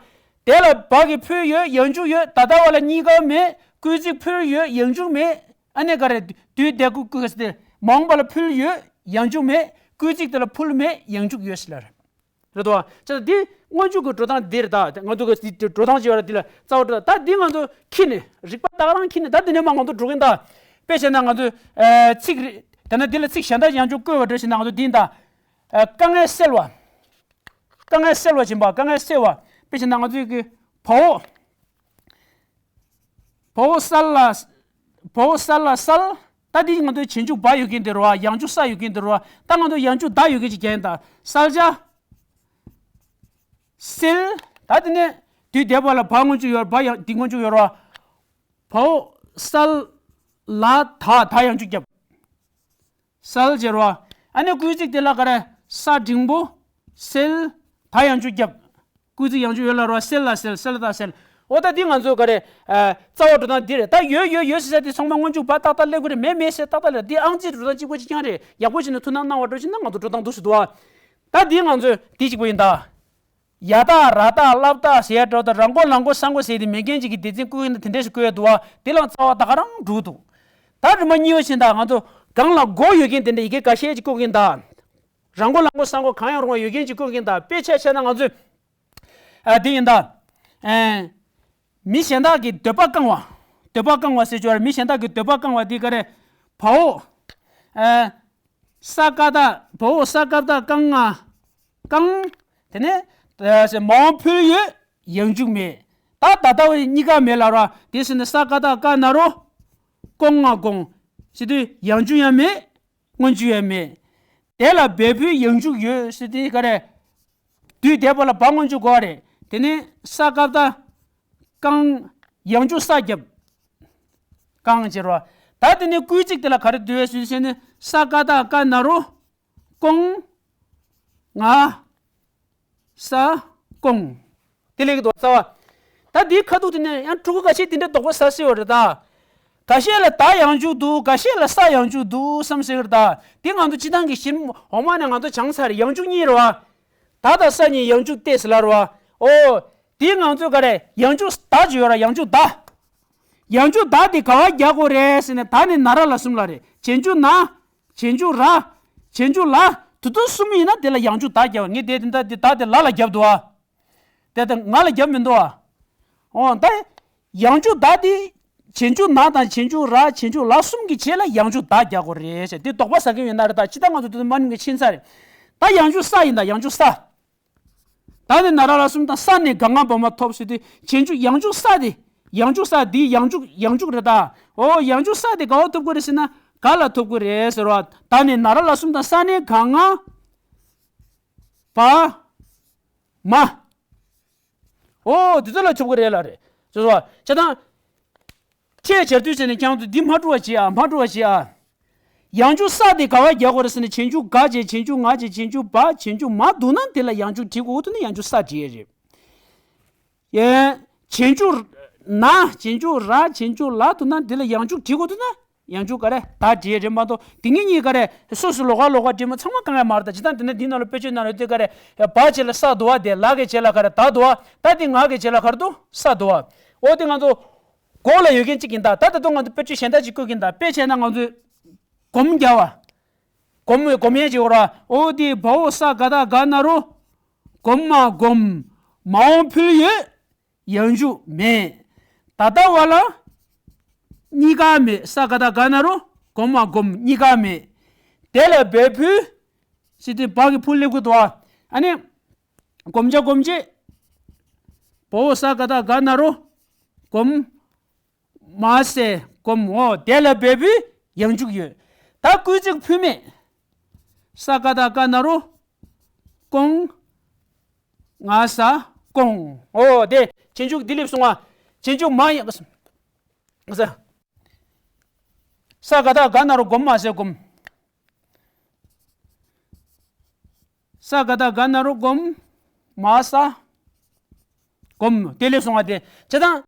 དེ་ལ་བ་གི་ཕུལ་ཡོད། ཡང་འཇུག་ཡོད། ད་ལྟ་བ་ལ་གཉིས་ཀ་མེད། སྐུལ་ཚིག་ཕུལ་ཡོད། ཡང་འཇུག་མེད། ཨ་ནེ་ག་རེ་དུས་འདས་སྐུལ་སྐུལ་ག་ཟེར་ཏེ་མ་འོངས་པ་ལ་ཕུལ་ཡོད། ཡང་འཇུག་མེད། སྐུལ་ཚིག་དེ་ལ་ཕུལ་མེད། ཡང་འཇུག་ཡོད་ཟེར་ལ་རེད། རེད་དོ། ཅེས་འདི་སྔོན་འཇུག་གི་འགྲོ་སྟངས་འདི་རེད་ད། ང་ཚོ་གི་འགྲོ་སྟངས་ཅིག་ཡོད་རེད། འདི་ལ་རྩ་བ་འགྲོ་སྟངས་ད་འདི་ང་ཚོ་ཁྱི་ནི་རིག་པ་ད་ག་རང་ཁྱི་ནི་ད་འདི་ནས་མ་ང་ཚོ་འགྲོ་གིན་ད། དཔེ་བྱས་ན་ང་ཚོ་ཚིག་རེད། དེ་ན་འདི་ལ་ཚིག་གཞན་དག་ཡང་བསྐྱར་བཀོད་པ་འགྲོ་བྱས་ན་ང་ཚོ་འདི་ད། དཀའ་ངལ་སེལ་བ། དཀའ་ངལ་སེལ་བ་བྱིན་པ། དཀའ་ངལ་སེལ་བ། དཔེ་བྱས་ན་ང་ཚོའི་གི་བའོ། བའོ་སལ་ལ། བའོ་སལ་ལ་སལ། ད་འདི་ང་ཚོའི་བྱིན་འཇུག་བ་ཡོད་མཁན་དེ་རེད་བ། ཡང་འཇུག་ས་ཡོད་མཁན་དེ་རེད་བ། ད་ང་ཚོ་ཡང་འཇུག་ད་ཡོད་མཁན་ཅིག་རྒྱག་ཡིན་ད། སལ་ཇ། སེལ། ད་དེ་ནས་དུས་འདས་པ་ལ་བ་སྔོན་འཇུག་ཡོད་རེད། བ་ཡང་འདི་སྔོན་འཇུག་ཡོད་རེད་བ། བའོ་སལ་ལ་ད་ད་ཡང་འཇུག་བརྒྱབ། སལ་ཟེར་བ། ཨ་ནི་སྐུལ་ཚིག་དེ་ལ་ག་རེ་ས་འགྲེང་བུ། སེལ། ད་ཡང་འཇུག་བརྒྱབ། སྐུལ་ཚིག་ཡང་འཇུག་ཡོད་ལ་རོ། སེལ་ལ་སེལ། སེལ་ད་སེལ། འོ་ད་འདི་ང་ཚོ་ག་རེ། རྩ་བ་འགྲོ་སྟངས་འདི་རེད། ད་ཡོད་ཡོད་ཡོད་ཟེར་ས་དེ་ཚང་མ་སྔོན་འཇུག་བ་ཏག་ཏག་སླེབས་ཀྱི་རེད། མེད་མེད་ཟེར་ཏག་ཏག་ལ་འདི་ཨང་རྩིས་འགྲོ་སྟངས་གཅིག་པ་གཅིག་རྐྱང་རེད། ཡག་པོ་བྱས་ནས་ཐུགས་སྣང་གནང་བ་འགྲོ་བྱས་ན་ང་ཚོ་འགྲོ་སྟངས་འདུག་ཟེར་འདུག་ཨ། ད་འདི་ང་ཚོ་འདི་གཅིག་པ་ཡིན་ད། ཡ་ཏག་ར་ཏག་སླབ་སྟག་ཟེར་ཡ་འགྲོ་ད། ར་མགོ་ལ་མགོ་ས་མགོ་ཟེར་དེ་མེད་མཁན་ཅིག་གི་སྡེ་ཚན་བཀོད་ཡིན་ད། དེ་འདྲས་ཞིག་བཀོད་ཡ་འདུག་བ། དེ་ལ་རྩ་བ་ད་ག་རང་འགྲོ་འདུག་ད་རིམ་པ་གཉིས་པ་བྱས་ད་ང་ཚོ་སྒང་ལ་མགོ་ཡོད་མཁན་དེ་འདྲ་ཡི་གེ་འགའ་ཤས་ཅིག་བཀོད་ཀྱིན་ད། ར་མགོ་ལ་མགོ་ས་མགོ་གང་ཡང་རུང་བ་ཡོད་མཁན་ཅིག་བཀོད་ཀྱིན་ད། དཔེ་ཆ་བྱས་ན་ང་ཚོས་ཨ་དེ་ཡིན་ད། ཨེ། མི་གཞན་དག་གི་འདོད་པ་བསྐང་བ། འདོད་པ་བསྐང་བ་ཟེར་ཆོག་རེད། མི་གཞན་དག་གི་འདོད་པ་བསྐང་བ་འདི་ག་རེ། བའོ། ཨེ། ས་ཀ་བཏགས། བའོ་ས་ཀ་བཏགས་བསྐང་ང་། བསྐང་། དེ་ནས་ཨ་མ་འོངས་ཕུལ་ཡོད། ཡང་འཇུག་མེད། ད་ད་ལྟ་བ་གཉིས་ཀ་མེད་ལ་ར། དེ་ཟེར་ནས་ས་ཀ་བཏགས་བསྐ་ན་རོ། བསྐོང་ང་བསྐོང་། ཟེར་དུས་ཡང་འཇུག་ཡང་མེད། སྔོན་འཇུག་ཡང་མེད། དེ་ལ་འབད་པས་ཡང་འཇུག་ཡོད་ཟེར་དུས་ག་རེ། དུས་འདས་པ་ལ་བ་སྔོན་འཇུག་དགོས་རེད། དེ་ནས་ས་ཀ་བཏགས་བསྐང་། ཡང་འཇུག་ས་བརྒྱབ། བསྐང་ཟེར་བ། ད་དེ་ནས་སྐུལ་ཚིག་དེ་ལ་ག་རེ་འདུག་ཟེར་ཟེར་ནས་ས་ཀ་བཏགས་བསྐ་ན་རོ། བསྐོང་། ང་། ས། བསྐོང་། དེ་ལས་ཀྱི་དོག་རྩ་བ། ད་འདིའི་ཁ་ཐུག་དེ་ནས་ཡང་ཕྲུ་གུ་ཁ་ཤས་དེ་འདྲའི་དོགས་པ་ཟ་སྲིད་པ་རེད་ད། འགའ་ཤས་ལ་ད་ཡང་འཇུག་འདུག་འགའ་ཤས་ལ་ས་ཡང་འཇུག་འདུག་བསམ་སྲིད་ཀྱི་རེད་ད། དེ་ང་ཚོ་སྤྱི་བཏང་གི་གཞི་འོག་མ་ནས་ང་ཚོ་སྦྱངས་ཚར་ཡང་འཇུག་གཉིས་རེད་བ། ད་དང་ས་གཉིས་ཡང་འཇུག་སྟེ་ཟེར་ལ་རེད་བ། ཨོ། དེའི་ང་ཚོས་ག་རེ་ཡང་འཇུག་ད་ཅིག་ཡོད་ར། ཡང་འཇུག་ད། ཡང་འཇུག་ད་དེ་ག་བ་རྒྱག་དགོས་རེད་ཟེར་ན། ད་ནི་ན་ར་ལ་གསུམ་ལ་རེད། བྱེད་འཇུག་ན། བྱེད་འཇུག་ར། བྱེད་འཇུག་ལ། དེ་དུས་གསུམ་ཡིན་ན་དེ་ལ་ཡང་འཇུག་ད་རྒྱག་པ། ངས་དེ་དེ་ད་དེ་ད་དེ་ལ་ལ་རྒྱབ་འདུག་ཨ། དེ་ད་ང་ལ་རྒྱབ་མི་འདུག་ཨ། ཨོ་ད། ཡང་འཇུག་ད་དེ། བྱེད་འཇུག་ན་དང་བྱེད་འཇུག་ར། བྱེད་འཇུག་ལ་གསུམ་གྱི་རྗེས་ལ་ཡང་འཇུག་ད་རྒྱག་དགོས་རེད་ཟེར། དེ་དོགས་པ་ཟ་གི་ཡོད་ན་རེད། ད་ཅི་ད་ང་ཚོ་དེ་ཚོ་མ་ནིང་གི་ཕྱིན་ཚར་རེད། ད་ཡང་འཇུག་ས་ཡིན། ད་ཡང་འཇུག་ས། ད་ནི་ན་ར་ལ་གསུམ་དང་ས་ནས་ག་ང་བ་མ་ཐོབ་ཟེར་དུས། བྱེད་འཇུག་ཡང་འཇུག་ས་དེ། ཡང་འཇུག་ས་དེ་ཡང་འཇུག་ཡང་འཇུག་རེད་ད། ཨོ་ཡང་འཇུག་ས་དེ་ག་བ་ཐོབ་དགོས་རེད་ཟེར་ན། ག་ལ་ཐོབ་དགོས་རེད་ཟེར་བ། ད་ནི་ན་ར་ལ་གསུམ་དང་ས་ནས་ག་ང་བ་མ། ཨོ་དེ་ཚོ་ལ་ཐོབ་དགོས་རེད་ལ་རེད། ཅེས་སོ། བྱས་ཙང་། ཁྱེད་བྱ་དུས་ཟེར་ནས་ཀྱང་དུ་འདི་མ་འགྲོ་བ་བྱེད་ཨ། མ་འགྲོ་བ་བྱེད་ཨ། ཡང་འཇུག་ས་དེ་ག་བ་རྒྱག་དགོས་རེད་ཟེར་ན། བྱེད་འཇུག་ག་བྱས། བྱེད་འཇུག་ང་བྱས། བྱེད་འཇུག་བ། བྱེད་འཇུག་མ་འདུག་ན་དེ་ལ་ཡང་འཇུག་བྲིས་དགོས་འདུག་ན་ཡང་འཇུག་ས་བྲིས་རེད། ཡེ། བྱེད་འཇུག་ན། བྱེད་འཇུག་ར། བྱེད་འཇུག་ལ་འདུག་ན་དེ་ལ་ཡང་འཇུག་བྲིས་དགོས་འདུག་ན་ཡང་འཇུག་ག་རེ་ད་བྲིས་རེད་མ་གཏོགས། དེ་ངེད་གཉིས་ག་རེ་སོ་སོ་ལོགས་ཀ་ལོགས་ཀ་བྲིས་མ་ཚང་མ་གང་ཡང་མ་རེད། ད་ཇི་ལྟར་དེ་ནས་འདི་ནང་ལ་དཔེ་ཆའི་ནང་ལ་དེ་ག་རེ། བ་བྱས་ལ་ས་འདུག་བ། དེ་ལ་གི་བྱས་ལ་ག་རེ་ད་འདུག་བ། ད་དེ་ང་གི་བྱས་ལ་ག་རེ་འདུག་ས་འདུག་བ། ཨོ་དེ་ང་ཚོ། གོ་ལ་ཡོད་མཁན་གཅིག་ཡིན་ད། ད་ད་དུང་ང་ཚོ་དཔེ་ཆ་གཞན་དག་ཅིག་བཀོད་ཀྱིན་ད། དཔེ་བྱས་ན་ང་ཚོས་སྒོམ་རྒྱག་པ། སྒོམ་སྒོམ་ཡས་ཅིག་ཡོད་ར། ཨོ་དེ་བའོ་ས་ག་ད་ག་ན་རོ། སྒོམ་མ་སྒོམ། མ་འོངས་ཕུལ་ཡོད། ཡང་འཇུག་མེད། ད་ལྟ་བ་ལ་གཉིས་ཀ་མེད། ས་ག་ད་ག་ན་རོ། སྒོམ་མ་སྒོམ། གཉིས་ཀ་མེད། དེ་ལ་འབད་ཕུལ། ཟེར་དུས་བ་གི་ཕུལ་སླེབས་ཀྱི་འདུག་བ། ཨ་ནི། སྒོམ་བྱ་སྒོམ་བྱེད། བའོ་ས་ག་ད་ག་ན་རོ། སྒོམ། མ་ཟེར་སྒོམ། འོ་དེ་ལ་འབད་ཕུལ་ཡང་འཇུག་ཡོད། ད་སྐུལ་ཚིག་ཕུལ་མེད། ས་ག་ད་ག་ན་རོ། སྐོང་། ང་ས་སྐོང་། འོ་དེ་བྱེད་འཇུག་འདི་སླེབས་སོང་བ། བྱེད་འཇུག་མ་ཡིན། ས་ག་ད་ག་ན་རོ་སྒོམ་མ་ཟེར་སྒོམ། ས་ག་ད་ག་ན་རོ་སྒོམ། མ་ས་སྒོམ། དེ་སླེབས་སོང་བ་དེ། བྱས་ཙང་།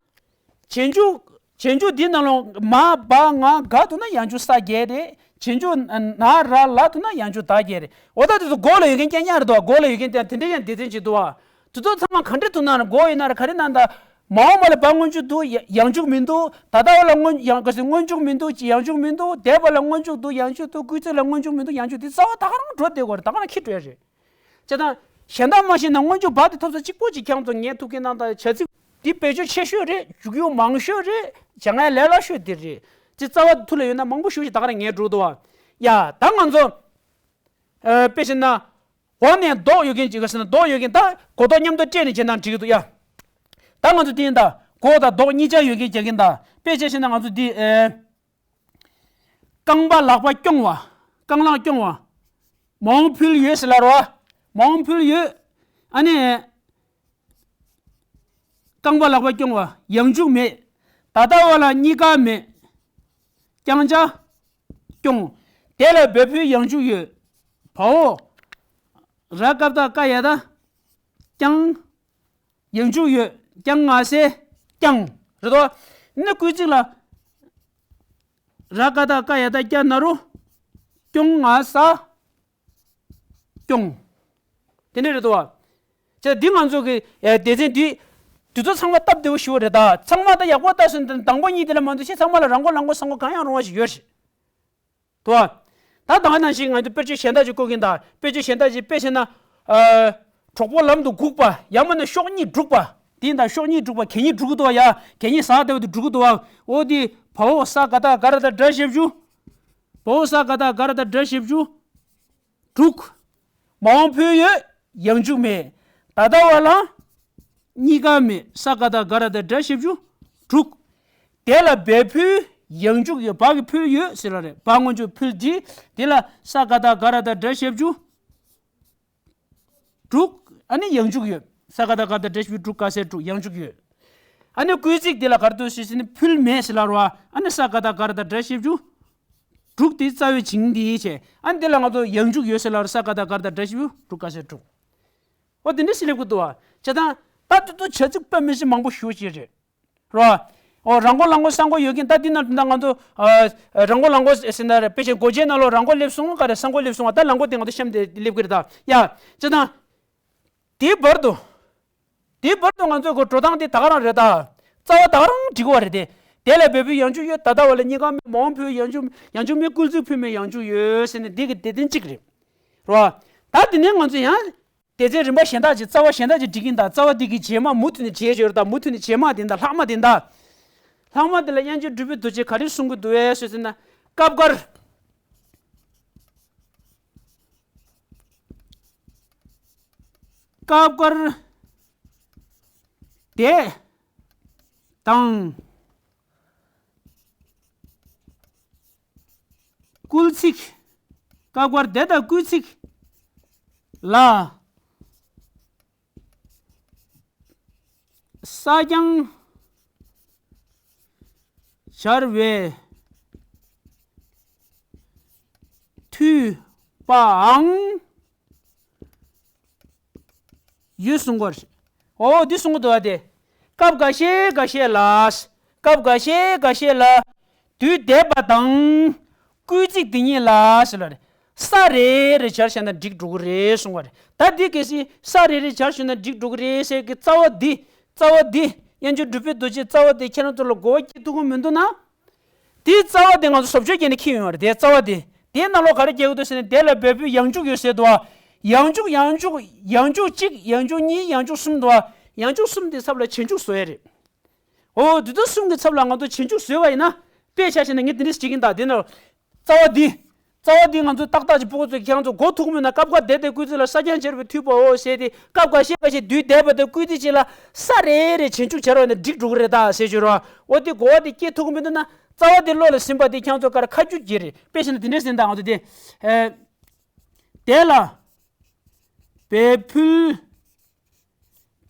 བྱེད་འཇུག་བྱེད་འཇུག་འདི་ནང་ལོགས་མ་བ་ང་ག་འདུག་ན་ཡང་འཇུག་ས་བརྒྱད་རེད། བྱེད་འཇུག་ན་ར་ལ་འདུག་ན་ཡང་འཇུག་ད་བརྒྱད་རེད། འོ་ད་དེ་ཚོ་མགོ་ལ་ཡོད་མཁན་རྐྱང་རྐྱང་རེད་འདུག་བ། མགོ་ལ་ཡོད་མཁན་དེ་དེ་འདྲ་ཡང་སྡེ་ཚན་ཅིག་འདུག་བ། དེ་ཚོ་ཚང་མ་ག་འདྲ་འདུག་ན་ར། མགོ་ཡིན་ན་ར་ག་རེ་ན་ད། མ་འོངས་པ་ལ་བ་སྔོན་འཇུག་འདུག་ཡ་ཡང་འཇུག་མི་འདུག་ད་ལྟ་བ་ལ་སྔོན་ཡང་ག་ཟེར་སྔོན་འཇུག་མི་འདུག་ཡང་འཇུག་མི་འདུག་འདས་པ་ལ་སྔོན་འཇུག་འདུག་ཡང་འཇུག་འདུག་སྐུལ་ཚིག་ལ་སྔོན་འཇུག་མི་འདུག་ཡང་འཇུག་འདུག་ད་ག་རང་འགྲོ་བསྡད་དགོས་རེད། ད་ག་རང་ཁྱི་འགྲོ་ཡ་རེད། བྱས་ཙང་། གཞན་དག་མ་ཤེས་ན་སྔོན་འཇུག་བ་དེ་ཐོབ་ས་གཅིག་པོ་གཅིག་རྐྱང་དུ་ངས་ཐུག་གིན་གནང་། ད་བྱ་ཚིག་འདི་བེད་སྤྱོད་ཆེ་ཤོས་རེད། འཇུག་ཡུལ་མང་ཤོས་རེད། བྱ་ངན་ལས་སླ་ཤོས་འདི་རེད། ཅི་རྩ་བ་ཐུགས་ལ་ཡོད་ན་མང་པོ་ཞེ་པོ་ཅིག་ད་ག་རང་ངས་འགྲོ་འདུག་བ། ཡ་ད་ང་ཚོ། ཨ་དཔེ་བྱས་ན། འོག་ནས་ལྡོག་ཡོད་མཁན་ཅིག་ག་ཟེར་ན་ལྡོག་ཡོད་མཁན་ད་གོ་ལྡོག་མཉམ་དུ་སྤྲད་ནས་བྱས་ན་འགྲིག་གི་འདུག་ཡ། ད་ང་ཚོ་དེ་ཡིན་ད། གོ་དང་ལྡོག་གཉིས་ཆ་ཡོད་མཁན་རྒྱག་གིན་ད། དཔེ་ཆ་བཤད་ན་ང་ཚོ་འདི་ཨེ། རྐང་པ་ལག་པ་རྐྱོང་བ། རྐང་ལག་རྐྱོང་བ། མ་འོངས་ཕུལ་ཡོད་ཟེར་ལབ་རོ། མ་འོངས་ཕུལ་ཡོད། ཨ་ནི། རྐང་པ་ལག་པ་རྐྱོང་བ་ཡང་འཇུག་མེད། ད་ལྟ་བ་ལ་གཉིས་ཀ་མེད། རྐྱང་བྱ། རྐྱོང་། དེ་ལ་འབད་ཕུལ་ཡང་འཇུག་ཡོད། བའོ། ར་ཀ་བཏགས་རྐ་ཡ་བཏགས། རྐྱང་། ཡང་འཇུག་ཡོད། རྐྱང་ང་ས་རྐྱང་། རེད་དོ། ནི་སྐུལ་ཚིག་ལ། ར་ཀ་བཏགས་རྐ་ཡ་བཏགས་རྐྱ་ན་རོ། རྐྱོང་ང་ས། རྐྱོང་། དེ་འདྲ་རེད་དོ། བྱས་འདི་ང་ཚོ་གི་ཨེ་སྡེ་ཚན་འདི། འདི་ཚོ་ཚང་མ་སྟབས་བདེ་བོ་ཞེ་པོ་རེད་ད། ཚང་མ་ད་ཡག་པོ་ལྟ་སོང་ད། དང་པོ་གཉིས་དེ་ལ་མ་འདུག་ཤེས། ཚང་མ་ལ་རང་མགོ་ལག་མགོ་གསང་མགོ་གང་ཡང་རུང་བ་ཞིག་ཡོད་རེད། དོ། ད་ད་ག་ནང་བཞིན་ང་ཚོ་དཔེ་ཆ་གཞན་དག་ཅིག་བཀོད་ཀྱིན་ད། དཔེ་ཆ་གཞན་དག་ཅིག་དཔེ་བྱས་ན། ཨ། གྲོགས་པོ་ལམ་དུ་སྒུག་པ། ཡང་མིན་ན་ཤོག་གཉིས་སྒྲུག་པ། དེ་ཡིན་ད། ཤོག་གཉིས་སྒྲུག་པ། གད་སྙིགས་སྒྲུག་གི་འདུག་བ་ཡ། གད་སྙིགས་ཟ་བསྡད་པ་དེ་སྒྲུག་གི་འདུག་བ། འོ་དེ། བའོ་ས་ག་བཏགས་སྒ་ར་བཏགས་སྒྲ་ཞབས་ཞུ། བའོ་ས་ག་བཏགས་སྒ་ར་བཏགས་སྒྲ་ཞབས་ཞུ། དྲུག་མ་འོངས་ཕུལ་ཡོད། ཡང་འཇུག་མེད། ད་ལྟ་བ་ལ། གཉིས་ཀ་མེད། ས་ག་བཏགས་སྒ་ར་བཏགས་སྒྲ་ཞབས་ཞུ། དྲུག་དེ་ལ་འབད་ཕུལ་ཡང་འཇུག་ཡོད། བ་གི་ཕུལ་ཡོད་ཟེར་ལ་རེད། བ་སྔོན་འཇུག་ཕུལ་འདི། དེ་ལ་ས་ག་བཏགས་སྒ་ར་བཏགས་སྒྲ་ཞབས་ཞུ། དྲུག་ཨ་ནི་ཡང་འཇུག་ཡོད། ས་ག་བཏགས་སྒ་ར་བཏགས་སྒྲ་ཞབས་ཞུ་དྲུག་ཀ་ས་དྲུག་ཡང་འཇུག་ཡོད། ཨ་ནི་སྐུལ་ཚིག་འདི་ལ་ག་རེ་འདུག་ཟེར་ན་ཕུལ་མེད་ཟེར་ལབ་རོ། ཨ་ནི་ས་ག་བཏགས་སྒ་ར་བཏགས་སྒྲ་ཞབས་ཞུ། དྲུག་དེ་རྩ་བའི་བྱིངས་འདི་བྱས། ཨ་ནི་འདི་ལ་ང་ཚོ་ཡང་འཇུག་ཡོད་ཟེར་ལབ་རོ། ས་ག་བཏགས་སྒ་ར་བཏགས་སྒྲ་ཞབས་ཞུ་དྲུག་ཀ་ས་དྲུག་འོ་དེ་འདྲ་ཞིག་སླེབས་ཀྱི་འདུག་བ། བྱས་ཙང་ད་དེ་ཚོ་བྱ་ཚིག་དཔེ་མི་སྲིད་མང་པོ་ཞེ་པོ་ཅིག་རེད། རོ། ཨོ་རང་མགོ་ལག་མགོ་གསང་མགོ་ཡོད་མཁན་ད་འདི་ན་ད་ང་ཚོ་ཨ་རང་མགོ་ལག་མགོ་ཟེར་ན་རེད། དཔེ་ཆའི་མགོ་ཆའི་ནང་ལོགས་རང་མགོ་སླེབས་སོང་། ག་རེ་གསང་མགོ་སླེབས་སོང་བ། ད་ལག་མགོ་དེ་ང་ཚོ་གཤམ་དེ་སླེབས་ཀྱི་རེད་ད། ཡ། ཅི་དང་། དེའི་བར་དུ། དེའི་བར་དུ་ང་ཚོའི་གོ་འགྲོ་སྟངས་དེ་ད་ག་རང་རེད་ད། རྩ་བ་ད་ག་རང་འགྲིག་གི་རེད་དེ། དེ་ལ་འབད་བའི་ཡང་འཇུག་ཡོད། ད་ལྟ་བ་ལ་གཉིས་ཀ་མེད། མ་འོངས་འཕུལ་ཡང་འཇུག་ཡང་འཇུག་མེད། སྐུལ་ཚིག་འཕུལ་མེད་ཡང་འཇུག་ཡོད་ཟེར་ནས་འདི་གི་སྡེ་ཚན་གཅིག་རེད། རེད་བ། ད་དེ་ནས་ང་ཚོ་ཡང་སྡེ་ཚན་རིམ་པ་གཞན་དག་ཅིག་རྩ་བ་གཞན་དག་ཅིག་སྒྲིག་གིན་ད། རྩ་བ་འདི་གི་རྗེས་མ་མུ་མཐུད་ནས་བྱེད་ཡོད་རེད་ད། མུ་མཐུད་ནས་རྗེས་མ་དེ་འདྲ། ལྷག་མ་དེ་འདྲ། ལྷག་མ་དེ་ལ་དབྱངས་ཅན་སྒྲུབ་པའི་རྡོ་རྗེས་ག་རེ་གསུང་གི་འདུག་ཟེར་ན། སྐབས་འགར། སྐབས་འགར་དེ་དང་སྐུལ་ཚིག་སྐབས་འགར་དེ་དང་སྐུལ་ཚིག་ལ་ས་རྐྱང་སྦྱར་བའི་མཐུས་པའང་ཡོད་གསུང་གི་རེད། འོ་འདི་གསུང་གི་འདུག་བ་དེ། སྐབས་འགའ་ཤས་འགའ་ཤས་ལ། སྐབས་འགའ་ཤས་འགའ་ཤས་ལ། དུས་འདས་པ་དང་སྐུལ་ཚིག་འདི་གཉིས་ལ་ཟེར་ལ་རེད། ས་རེ་རེ་སྦྱར་བཞག་ན་འགྲིག་འགྲོ་གི་རེད་གསུང་བ་རེད། ད་འདི་གལ་སྲིད་ས་རེ་རེ་སྦྱར་བཞག་ན་འགྲིག་འགྲོ་གི་རེད་ཟེར་གི་རྩ་བ་འདི། རྩ་བ་འདི་དབྱངས་ཅན་སྒྲུབ་པའི་རྡོ་རྗེ་རྩ་བ་འདི་ཁྱེད་རང་ཚོ་ལ་གོ་བ་སྐྱེ་ཐུབ་ཀྱི་མི་འདུག་ན། དེའི་རྩ་བ་དེ་ང་ཚོ་བཟོ་བཅོས་བརྒྱབ་ནས་འཁྱེར་ཡོང་བ་རེད། དེའི་རྩ་བ་དེ། དེའི་ནང་ལོགས་ག་རེ་རྒྱག་གི་འདུག་ཟེར་ན། དེ་ལ་འབད་པའི་ཡང་འཇུག་ཡོད་ཟེར་འདུག་བ། ཡང་འཇུག་ཡང་འཇུག་ཡང་འཇུག་གཅིག་ཡང་འཇུག་གཉིས་ཡང་འཇུག་གསུམ་འདུག་བ། ཡང་འཇུག་གསུམ་དེའི་ཚབ་ལ་རྗེས་འཇུག་བཟོ་ཡ་རེད། འོ་དེ་དག་གསུམ་གྱི་ཚབ་ལ་ང་ཚོ་རྗེས་འཇུག་བཟོས་པ་ཡིན་ན། དཔེ་ཆ་བཞག་ན་ངས་དེ་འདྲ་ཞིག་བྱེད་ཀྱིན་གདའ། དེ་ནི་རྩ་བ་འདི། རྩ་བ་འདི་ང་ཚོ་ཏག་ཏག་ཅིག་ཕྲུ་གུ་ཚོས་ཁྱེད་རང་ཚོ་གོ་ཐུབ་ཀྱི་མེད་ན། སྐབས་འགར་དེ་དང་སྐུལ་ཚིག་ལ་ས་རྐྱང་སྦྱར་བའི་མཐུས་པའོ་ཟེར་ཏེ། སྐབས་འགའ་ཤས་འགའ་ཤས་དུས་འདས་པ་དང་སྐུལ་ཚིག་ཅིག་ལ་ས་རེ་རེ་རྗེས་འཇུག་སྦྱར་བ་ན་འགྲིག་འགྲོ་གི་རེད་ད་ཟེར་བརྗོད་རོགས། འོ་དེ་གོ་བ་དེ་སྐྱེ་ཐུབ་ཀྱི་མི་འདུག་ན། རྩ་བ་དེ་བློ་ལ་ཟིན་པ་དེ་ཁྱེད་རང་ཚོ་ག་རེ་ཁ་རྒྱུག་གི་རེད། དཔེ་བཞག་ན་དེ་འདྲ་ཟེར་ན་ད་ང་ཚོ་དེ། ཨེ། དེ་ལ་འབད་ཕུལ།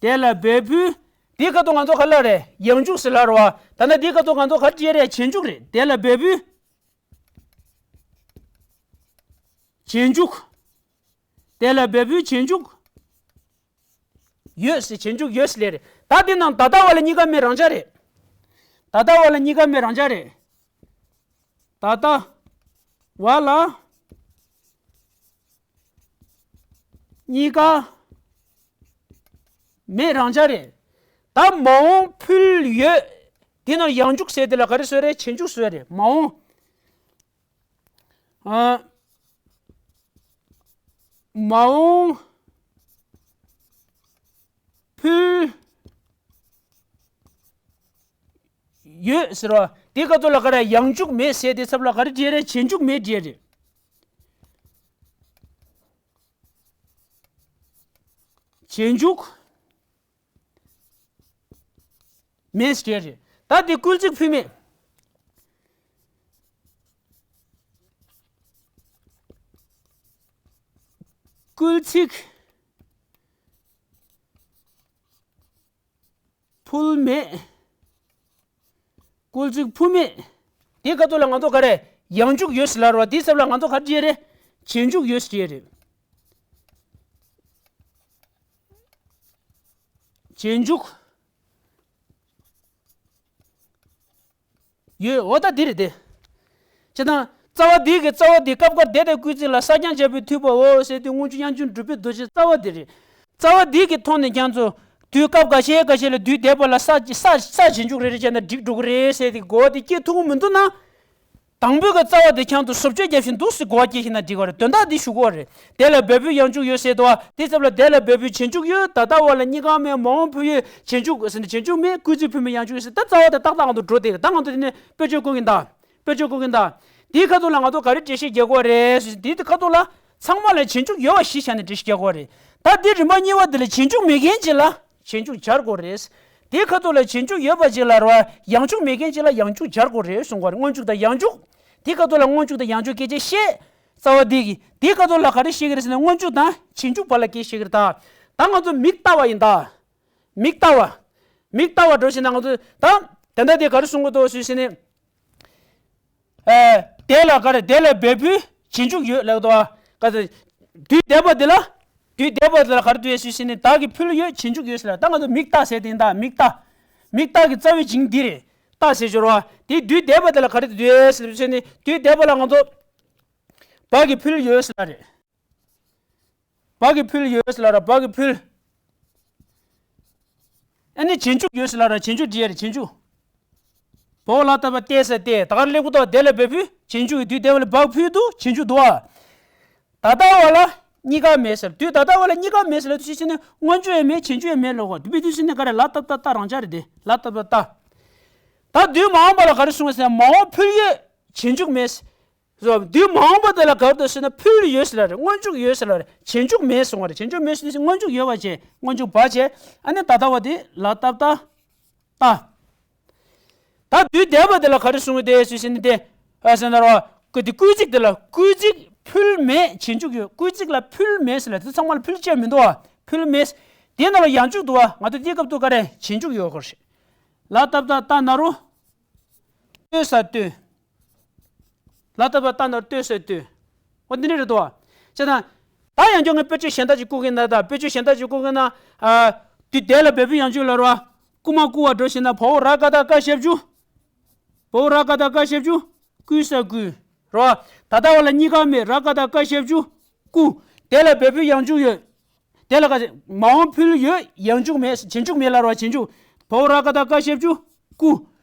དེ་ལ་འབད་ཕུལ། དེའི་ཁ་ཐུག་ང་ཚོ་ག་རེ་ལབ་རེད། ཡང་འཇུག་ཟེར་ལབ་རེད་བ། ད་ལྟ་དེའི་ཁ་ཐུག་ང་ཚོ་ག་རེ་བྲིས་རེད། རྗེས་འཇུག་རེད། དེ་ལ་འབད་ཕུལ། རྗེས་འཇུག་དེ་ལ་འབད་ཕུལ་རྗེས་འཇུག་ཡོད་ཟེར། རྗེས་འཇུག་ཡོད་ཟེར་ལབ་རེད། ད་དེ་ནང་ད་ལྟ་བ་ལ་གཉིས་ཀ་མེད་རང་འཇགས་རེད། ད་ལྟ་བ་ལ་གཉིས་ཀ་མེད་རང་འཇགས་རེད། ད་ལྟ་བ་ལ་གཉིས་ཀ་མེད་རང་འཇགས་རེད། ད་མ་འོངས་ཕུལ་ཡོད། དེ་ནང་ཡང་འཇུག་ཟེར་དེ་ལ་ག་རེ་བཟོས་རེད། རྗེས་འཇུག་བཟོས་རེད། མ་འོངས། ཨ། མ་འོངས་ཕུལ་ཡོད་ཟེར་བ། དེ་ག་ཚོད་ལ་ག་རེ། ཡང་འཇུག་མེད་ཟེར་དེ་ཚབ་ལ་ག་རེ་བྲིས་རེད། རྗེས་འཇུག་མེད་བྲིས་རེད། རྗེས་འཇུག་མེད་ཟེར་རེད། ད་དེ་སྐུལ་ཚིག་ཕུལ་མེད། སྐུལ་ཚིག་ཕུལ་མེད། སྐུལ་ཚིག་ཕུལ་མེད། དེ་ག་ཚོད་ལ་ང་ཚོ་ག་རེ། ཡང་འཇུག་ཡོད་ཟེར་ལབ་རེད་བ། དེའི་ཚབ་ལ་ང་ཚོ་ག་རེ་བྲིས་རེད། རྗེས་འཇུག་ཡོད་ཟེར་རེད། རྗེས་འཇུག་ཡོད། འོ་ད་འདི་རེད་དེ། བྱས་ཙང་རྩ་བ་འདི་གི་རྩ་བ་འདི། སྐབས་འགར་དེ་དང་སྐུལ་ཚིག་ལ་ས་རྐྱང་སྦྱར་བའི་མཐུས་པའོ་ཟེར་དུས། སྔོན་འཇུག་དབྱངས་ཅན་སྒྲུབ་པའི་རྡོ་རྗེ་རྩ་བ་འདི་རེད། རྩ་བ་འདི་གི་ཐོག་ནས་ཀྱང་ཚོ། དུས་སྐབས་འགའ་ཤས་འགའ་ཤས་ལ་དུས་འདས་པ་ལ་ས་ས་ས་རྗེས་འཇུག་རེ་རེ་བྱས་ན་འགྲིག་འགྲོ་གི་རེད་ཟེར་ཏེ་གོ་བ་དེ་སྐྱེ་ཐུབ་ཀྱི་མི་འདུག་ན། དང་པོའི་གི་རྩ་བ་དེ་ཁྱེད་ཚོ་བཟོ་བཅོས་རྒྱབ་བཞིན་འདུག་ཟེར་གོ་བ་སྐྱེ་ཤེས་ན་འགྲིག་གི་རེད། དོན་དག་འདི་ཞུ་གོ་བ་རེད། དེ་ལ་འབད་ཕུལ་ཡང་འཇུག་ཡོད་ཟེར་དུས། དེ་ཚབ་ལ་དེ་ལ་འབད་ཕུལ་རྗེས་འཇུག་ཡོད། ད་ལྟ་བ་ལ་གཉིས་ཀ་མེད། མ་འོངས་ཕུལ་ཡོད། རྗེས་འཇུག་ཟེར་ན་རྗེས་འཇུག་མེད། སྐུལ་ཚིག་ཕུལ་མེད། ཡང་འཇུག་ཡོད་ཟེར། ད་རྩ་བ་དེ་ཏག་ཏག་ང་ཚོ་འགྲོ་བསྡད་རེད། ད་ང་ཚོ་དེ་ནས་དཔེ་བརྗོད་བཀོད་ཀྱིན་གདའ། དཔེ་བརྗོད་བཀོད་ཀྱིན་གདའ། དེའི་ཁ་ཐུག་ལ་ང་ཚོ་ག་རེ་འགྲེལ་བཤད་རྒྱག་དགོས་རེད་ཟེར། དེའི་ཁ་ཐུག་ལ་ཚང་མ་ལ་རྗེས་འཇུག་ཡོད་པ་གཞི་བཞག་ནས་འགྲེལ་བཤད་རྒྱག་དགོས་རེད། ད་འདི་རིམ་པ་གཉིས་པ་འདི་ལ་རྗེས་འཇུག་མེད་མཁན་ཅིག་ལ་རྗེས་འཇུག་སྦྱར་དགོས་རེད། དེའི་ཁ་ཐུག་ལ་རྗེས་འཇུག་ཡོད་པ་ཅིག་ལ་རེད་བ། ཡང་འཇུག་མེད་མཁན་ཅིག་ལ་ཡང་འཇུག་སྦྱར་དགོས་རེད་གསུང་གི་རེད། སྔོན་འཇུག་དང་ཡང་འཇུག་དེའི་ཁ་ཐུག་ལ་སྔོན་འཇུག་དང་ཡང་འཇུག་སྐད་ཆ་བཤད། རྩ་བ་འདི་གི་དེའི་ཁ་ཐུག་ལ་ག་རེ་བཤད་ཀྱི་རེད་ཟེར་ན། སྔོན་འཇུག་དང་རྗེས་འཇུག་བར་ལ་སྐད་བཤད་ཀྱི་རེད་ད། ད་ང་ཚོ་མིག་ལྟ་བ་ཡིན་ད། མིག་ལྟ་བ། མིག་ལྟ་བ་འགྲོ་བཞིན་ན་ང་ཚོ་ད། དེ་འདྲ་དེ་ག་རེ་གསུང་གི་འདུག་ཟེར་ཟེར་ནས། ཨེ། དེ་ལ་ག་རེ། དེ་ལ་འབད་ཕུལ་རྗེས་འཇུག་ཡོད་ལབ་འདུག་ག་ཚོད། དུས་འདས་པ་དེ་ལ། དུས་འདས་པ་དེ་ལ་ག་རེ་འདུག་ཟེར་ཟེར་ནས། བདག་གིས་ཕུལ་ཡོད། རྗེས་འཇུག་ཡོད་ཟེར་ལ། ད་ང་ཚོ་མིག་ལྟ་ཟེར་དེ་ཡིན་ད། མིག་ལྟ། མིག་ལྟ་གི་རྩ་བའི་བྱིངས་འདི་རེད། ལྟ་ཟེར་སྦྱོར་བ་དེ། དུས་འདས་པ་དེ་ལ་ག་རེ་འདུག་ཟེར་ཟེར་ནས། དུས་འདས་པ་ལ་ང་ཚོ་བདག་གིས་ཕུལ་ཡོད་ཟེར་ལ་རེད། བདག་གིས་ཕུལ་ཡོད་ཟེར་ལ་ར། བདག་གིས་ཕུལ། ཨ་ནི་རྗེས་འཇུག་ཡོད་ཟེར་ལབ་ར། རྗེས་འཇུག་འབྲི་ཡ་རེད། རྗེས་འཇུག་བའོ་ལ་བཏགས་པ་བཏེ་ས་བཏེ། ད་ག་རང་སླེབས་གི་འདུག་དེ་ལ་བོད་ཕུལ། རྗེས་འཇུག་ཡོད་དུས་དེ་བ་ལ་བ་ཕུལ་དུས་རྗེས་འཇུག་འདུག་ཨ། ད་ལྟ་བ་ལ་གཉིས་ཀ་མེད་ཟེར། དུས་ད་ལྟ་བ་ལ་གཉིས་ཀ་མེད་ཟེར་ལབ་དུས་ཕྱི་ནས་སྔོན་འཇུག་ཡང་མེད། རྗེས་འཇུག་ཡང་མེད་ལབ་གོ། དེ་བའི་དུས་ཕྱི་ནས་ག་རེ། ལ་བཏགས་པ་ལྟ་རང་འཇགས་རེད་དེ། ལ་བཏགས་པ་ལྟ། ད་དུས་མ་འོངས་པ་ལ་ག་རེ་གསུངས་ཟེར། མ་འོངས་ཕུལ་ཡོད། རྗེས་འཇུག་མེད། དུས་མ་འོངས་པ་དེ་ལ་ག་རེ་འདུག་ཟེར་ན་ཕུལ་ཡོད་ཟེར་ལབ་རེད། སྔོན་འཇུག་ཡོད་ཟེར་ལབ་རེད། རྗེས་འཇུག་མེད་གསུངས་པ་རེད། རྗེས་འཇུག་མེད་ཟེར་དུས་སྔོན་འཇུག་ཡོད་པ་བྱས། སྔོན་འཇུག་བ་བྱས། ཨ་ནི་ད་ལྟ་བ་དེ་ལ་བཏགས་པ་ལྟ། ད་དུས་འདས་པ་དེ་ལ་ག་རེ་གསུང་གི་འདུག་ཟེར་ན་དེ། ཨ་ཟེར་ན་རོ། སྐུལ་དེ་སྐུལ་ཚིག་དེ་ལ་སྐུལ་ཚིག་ཕུལ་མེད་རྗེས་འཇུག་ཡོད། སྐུལ་ཚིག་ལ་ཕུལ་མེད་ཟེར་ལབ་དེ་ཚང་མ་ལ་ཕུལ་བྱས་མི་འདུག་བ། ཕུལ་མེད། དེའི་ནང་ལ་ཡང་འཇུག་འདུག་བ། ང་ཚོ་དེའི་སྐབས་དུ་ག་རེ་རྗེས་འཇུག་ཡོད་དགོས་རེད། ལ་བཏགས་པ་ལྟ་ན་རོ། ལྟོས་ས་ལྟོས། ལ་བཏགས་པ་ལྟ་ན་རོ་ལྟོས་ས་ལྟོས། འོ་འདི་འདྲ་རེད་དོ། བྱས་ཙང་། ད་ཡང་བསྐྱར་ངས་དཔེ་བརྗོད་གཞན་དག་ཅིག་བཀོད་ཀྱིན་ན། ད་དཔེ་བརྗོད་གཞན་དག་ཅིག་བཀོད་ཀྱིན་ན། ཨ། དུས་འདས་ལ་བོད་ཕུལ་ཡང་འཇུག་ལ་རོ། བསྐུ་མ་བསྐུར་བ་འགྲོ་ཞེ་ན། བའོ་ར་ག་བཏགས་བཀ་ཞབས་ཀྱུ། བའོ་ར་ག་བཏགས་བཀ་ཞབས་ཀྱུ། བསྐུལ་ས་བསྐུལ། རོ། ད་ལྟ་བ་ལ་གཉིས་ཀ་མེད། ར་ག་བཏགས་བཀ་ཞབས་ཀྱུ། བསྐུ། འདས་ལ་བོད་ཕུལ་ཡང་འཇུག་ཡོད། དེ་ལ་ག་མ་འོངས་ཕུལ་ཡོད། ཡང་འཇུག་མེད། རྗེས་འཇུག་མེད་ལ་རོ། རྗེས་འཇུག་བའོ་ར་ག་བཏགས་བཀ་ཞབས་ཀྱུ། བསྐུ།